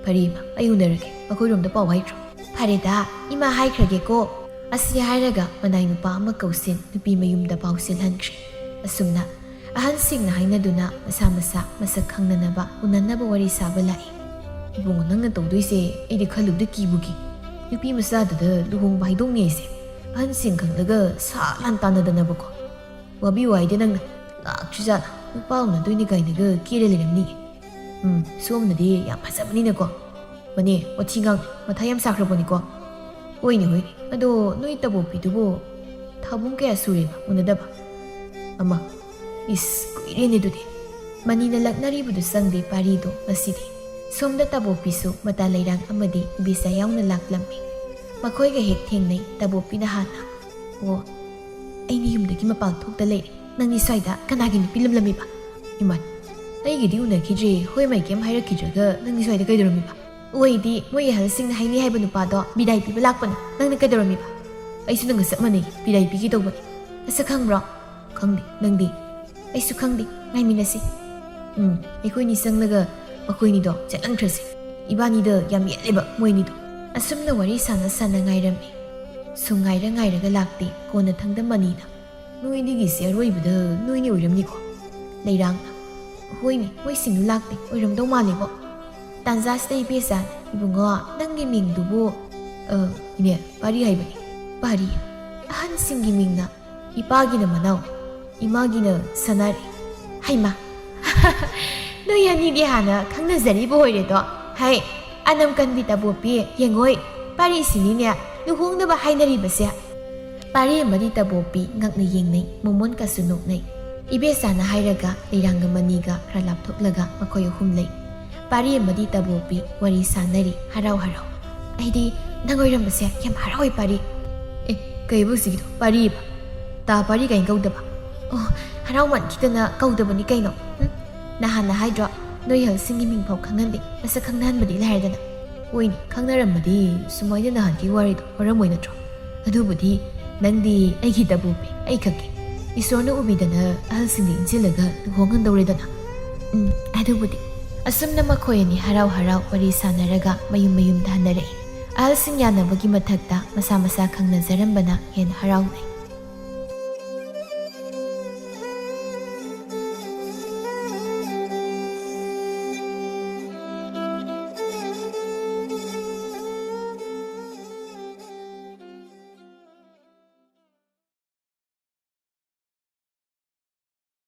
ꯐꯔꯦ ꯏꯃꯥ, ꯑꯩ ꯎꯅꯔꯒꯦ꯫ ꯑꯩꯈꯣꯏꯔꯣꯝꯗ ꯄꯥꯎ ꯍꯥꯏꯗ꯭ꯔꯣ? ꯐꯔꯦꯗ, ꯏꯃꯥ ꯍꯥꯏꯈ꯭ꯔꯒꯦꯀꯣ꯫ ꯑꯁꯤ ꯍꯥꯏꯔꯒ ꯃꯅꯥꯏ ꯅꯨꯄꯥ ꯑꯃ ꯀꯧꯁꯤꯟ ꯅꯨꯄꯤ ꯃꯌꯨꯝꯗ ꯄꯥꯎ ꯆꯦꯜꯍꯟꯈ꯭ꯔꯦ꯫ ꯑꯁꯨꯝꯅ ꯑꯍꯟꯁꯤꯡꯅ ꯍꯥꯏꯅꯗꯨꯅ ꯃꯁꯥ ꯃꯁꯥ ꯃꯁꯛ ꯈꯪꯅꯅꯕ ꯎꯅꯅꯕ ꯋꯥꯔꯤ ꯁꯥꯕ ꯂꯥꯛꯏ꯫ ꯏꯕꯨꯡꯉꯣ, ꯅꯪꯅ ꯇꯧꯗꯣꯏꯁꯦ ꯑꯩꯗꯤ ꯈꯜꯂꯨꯕꯗ ꯀꯤꯕꯨ ꯀꯤ꯫ ꯅꯨꯄꯤ ꯃꯆꯥꯗꯨꯗ ꯂꯨꯍꯣꯡꯕ ꯍꯥꯏꯗꯣꯛꯅꯦꯁꯦ꯫ ꯑꯍꯟꯁꯤꯡ ꯈꯪꯂꯒ ꯁꯥ ꯂꯥꯟ ꯇꯥꯟꯅꯗꯅꯕꯀꯣ꯫ ꯋꯥꯕꯤ ꯋꯥꯏꯗ ꯅꯪꯅ꯫ ꯂꯥꯛꯇ꯭ꯔꯤꯖꯥꯠꯂ? ꯅꯨꯄꯥ ꯎꯅꯗꯣꯏꯅꯤ ꯀꯥꯏꯅꯒ ꯀꯦꯔ ꯂꯩꯔꯝꯅꯤ꯫ ꯎꯝ, ꯁꯣꯝꯅꯗꯤ ꯌꯥꯝ ꯐꯖꯕꯅꯤꯅꯀꯣ꯫ ꯃꯅꯦ, ꯋꯥꯊꯤ ꯉꯥꯡ, ꯃꯊꯥ ꯌꯥꯝ ꯁꯥꯈ꯭ꯔꯕꯅꯤꯀꯣ꯫ ꯍꯣꯏꯅꯦ, ꯍꯣꯏꯅꯦ꯫ ꯑꯗꯣ ꯅꯣꯏ ꯇꯥꯕꯣꯛꯄꯤꯗꯨꯕꯨ ꯊꯥꯕꯨꯡ ꯀꯌꯥ ꯁꯨꯔꯦꯕ ꯎꯅꯗꯕ? ꯑꯃ꯫ ꯏꯁ, ꯀꯨꯏꯔꯦꯅꯦ ꯑꯗꯨꯗꯤ꯫ ꯃꯅꯤꯅ ꯂꯛꯅꯔꯤꯕꯗꯨ ꯆꯪꯗꯦ ꯄꯥꯔꯤꯗꯣ ꯉꯁꯤꯗꯤ꯫ ꯁꯣꯝꯗ ꯇꯥꯕꯣꯛꯄꯤꯁꯨ ꯃꯇꯥ ꯂꯩꯔꯥꯡ ꯑꯃꯗꯤ ꯏꯕꯦꯆꯥ ꯌꯥꯎꯅ ꯂꯥꯛꯂꯝꯃꯤ꯫ ꯃꯈꯣꯏꯒ ꯍꯦꯛ ꯊꯦꯡꯅꯩ, ꯇꯥꯕꯣꯛꯄꯤꯅ ꯍꯥꯟꯅ꯫ ꯑꯣ, ꯑꯩꯅ ꯌꯨꯝꯗꯒꯤ ꯃꯄꯥꯟ ꯊꯣꯛꯇ ꯂꯩꯔꯦ꯫ ꯅꯪꯗꯤ ꯁ꯭ꯋꯥꯏꯗ ꯀꯅꯥꯒꯤ ꯅꯨꯄꯤ ꯂꯝꯂꯝꯃꯤꯕ? ꯏꯃꯥ, ꯑꯩꯒꯤꯗꯤ ꯎꯅꯈꯤꯗ꯭ꯔꯦ, ꯍꯣꯏ ꯃꯥꯏ ꯀꯩꯝ ꯍꯥꯏꯔꯛꯈꯤꯗ꯭ꯔꯒ ꯅꯪꯗꯤ ꯁ꯭ꯋꯥꯏꯗ ꯀꯩꯗꯧꯔꯝꯃꯤꯕ? ꯑꯣꯏꯗꯤ ꯃꯣꯏ ꯑꯍꯜꯁꯤꯡꯅ ꯍꯥꯏꯅꯤ ꯍꯥꯏꯕ ꯅꯨꯄꯥꯗꯣ ꯕꯤꯗꯥꯏ ꯄꯤꯕ ꯂꯥꯛꯄꯅꯤ, ꯅꯪꯅ ꯀꯩꯗꯧꯔꯝꯃꯤꯕ? ꯑꯩꯁꯨ ꯅꯪꯒ ꯆꯞ ꯃꯥꯟꯅꯩ, ꯕꯤꯗꯥꯏ ꯄꯤꯒꯦ ꯇꯧꯕꯅꯤ꯫ ꯃꯁꯛ ꯈꯪꯕ꯭ꯔꯣ? ꯈꯪꯗꯦ, ꯅꯪꯗꯤ? ꯑꯩꯁꯨ ꯈꯪꯗꯦ, ꯉꯥꯏꯃꯤꯟꯅꯁꯤ꯫ ꯎꯝ, ꯑꯩꯈꯣꯏꯅꯤ ꯆꯪꯂꯒ ꯃꯈꯣꯏꯅꯤꯗꯣ ꯆꯠꯍꯟꯈ꯭ꯔꯁꯤ꯫ ꯏꯕꯥꯅꯤꯗ ꯌꯥꯝ ꯌꯦꯠꯂꯦꯕ ꯃꯣꯏꯅꯤꯗꯣ꯫ ꯑꯁꯨꯝꯅ ꯋꯥꯔꯤ ꯁꯥꯟꯅ ꯁꯥꯟꯅ ꯉꯥꯏꯔꯝꯃꯤ꯫ ꯁꯨꯝ ꯉꯥꯏꯔ ꯉꯥꯏꯔꯒ ꯂꯥꯛꯇꯦ, ꯀꯣꯟꯅꯊꯪꯗ ꯃꯅꯤꯅ, "ꯅꯣꯏꯅꯤꯒꯤꯁꯦ ꯑꯔꯣꯏꯕꯗ ꯅꯣꯏꯅꯤ ꯑꯣꯏꯔꯝꯅꯤꯀꯣ?" ꯂꯩꯔꯥꯡꯅ, "ꯍꯣꯏꯅꯦ, ꯃꯣꯏꯁꯤꯡꯗꯨ ꯂꯥꯛꯇꯦ, ꯑꯣꯏꯔꯝꯗꯧ ꯃꯥꯜꯂꯦꯕꯣ?" ꯇꯥꯟꯖꯥꯁꯤꯗ ꯏꯕꯦꯆꯥꯅ, "ꯏꯕꯨꯡꯉꯣ, ꯅꯪꯒꯤ ꯃꯤꯡꯗꯨꯕꯨ?" "ꯑ, ꯏꯅꯦ, ꯄꯥꯔꯤ ꯍꯥꯏꯕꯅꯤ꯫" "ꯄꯥꯔꯤ? ꯑꯍꯟꯁꯤꯡꯒꯤ ꯃꯤꯡꯅ, ꯏꯄꯥꯒꯤꯅ ꯃꯅꯥꯎ, ꯏꯃꯥꯒꯤꯅ ꯁꯅꯥꯔꯩ꯫" "ꯍꯩꯃꯥ, ꯅꯣꯏ ꯑꯅꯤꯗꯤ ꯍꯥꯟꯅ ꯈꯪꯅꯖꯔꯤꯕ ꯑꯣꯏꯔꯦꯗꯣ꯫ ꯍꯩ, ꯑꯅꯝ ꯀꯟꯕꯤ ꯇꯥꯕꯣꯞꯄꯤ, ꯌꯦꯡꯉꯣꯏ, ꯄꯥꯔꯤꯁꯤꯅꯤꯅꯦ ꯂꯨꯍꯣꯡꯅꯕ ꯍꯥꯏꯅꯔꯤꯕꯁꯦ꯫" ꯄꯥꯔꯤ ꯑꯃꯗꯤ ꯇꯥꯕꯣꯞꯄꯤ ꯉꯛꯅ ꯌꯦꯡꯅꯩ, ꯃꯣꯃꯣꯟꯀꯁꯨ ꯅꯣꯛꯅꯩ꯫ ꯏꯕꯦꯆꯥꯅ ꯍꯥꯏꯔꯒ ꯂꯩꯔꯥꯡꯒ ꯃꯅꯤꯒ ꯈꯔ ꯂꯥꯞꯊꯣꯛꯂꯒ ꯃꯈꯣꯏ ꯑꯍꯨꯝ ꯂꯩ꯫ ꯄꯥꯔꯤ ꯑꯃꯗꯤ ꯇꯥꯕꯣꯞꯄꯤ ꯋꯥꯔꯤ ꯁꯥꯟꯅꯔꯤ ꯍꯔꯥꯎ ꯍꯔꯥꯎ꯫ "ꯑꯩꯗꯤ ꯅꯪ ꯑꯣꯏꯔꯝꯕꯁꯦ ꯌꯥꯝ ꯍꯔꯥꯎꯋꯦ, ꯄꯥꯔꯤ꯫" "ꯑꯦ, ꯀꯩꯕꯨ ꯍꯧꯖꯤꯛꯀꯤꯗꯣ ꯄꯥꯔꯤꯕ? ꯇꯥ ꯄꯥꯔꯤ ꯀꯥꯏꯅ ꯀꯧꯗꯕ?" "ꯑꯣ, ꯍꯔꯥꯎꯃꯟꯈꯤꯗꯅ ꯀꯧꯗꯕꯅꯤ ꯀꯩꯅꯣ꯫ ꯍꯨꯝ, ꯅꯍꯥꯟꯅ ꯍꯥꯏꯗ꯭ꯔꯣ, ꯅꯣꯏ ꯑꯍꯜꯁꯤꯡꯒꯤ ꯃꯤꯡ ꯐꯥꯎ ꯈꯪꯍꯟꯗꯦ, ꯃꯁꯛ ꯈꯪꯅꯍꯟꯕꯗꯤ ꯂꯥꯏꯔꯗꯅ꯫" "ꯍꯣꯏꯅꯦ, ꯈꯪꯅꯔꯝꯃꯗꯤ ꯁꯨꯃꯥꯏꯅ ꯅꯍꯥꯟꯒꯤ ꯋꯥꯔꯤꯗꯣ ꯑꯣꯏꯔꯝꯃꯣꯏ ꯅꯠꯇ꯭ꯔꯣ? ꯑꯗꯨꯕꯨꯗꯤ ꯅꯪꯗꯤ ꯑꯩꯒꯤ ꯇꯥꯕꯣꯞꯄꯤ, ꯑꯩ ꯈꯛꯀꯤ꯫ ꯏꯁꯣꯔꯅ ꯎꯕꯤꯗꯅ ꯑꯍꯜꯁꯤꯡꯗ ꯏꯟꯁꯤꯜꯂꯒ ꯂꯨꯍꯣꯡꯍꯟꯗꯧꯔꯦꯗꯅ꯫" "ꯎꯝ, ꯑꯗꯨꯕꯨꯗꯤ꯫" ꯑꯁꯨꯝꯅ ꯃꯈꯣꯏ ꯑꯅꯤ ꯍꯔꯥꯎ ꯍꯔꯥꯎ ꯋꯥꯔꯤ ꯁꯥꯟꯅꯔꯒ ꯃꯌꯨꯝ ꯃꯌꯨꯝꯗ ꯍꯟꯅꯔꯛꯏ꯫ ꯑꯍꯜꯁꯤꯡ ꯌꯥꯅꯕꯒꯤ ꯃꯊꯛꯇ ꯃꯁꯥ ꯃꯁꯥ ꯈꯪꯅꯖꯔꯝꯕꯅ ꯍꯦꯟꯅ ꯍꯔꯥꯎꯅꯩ꯫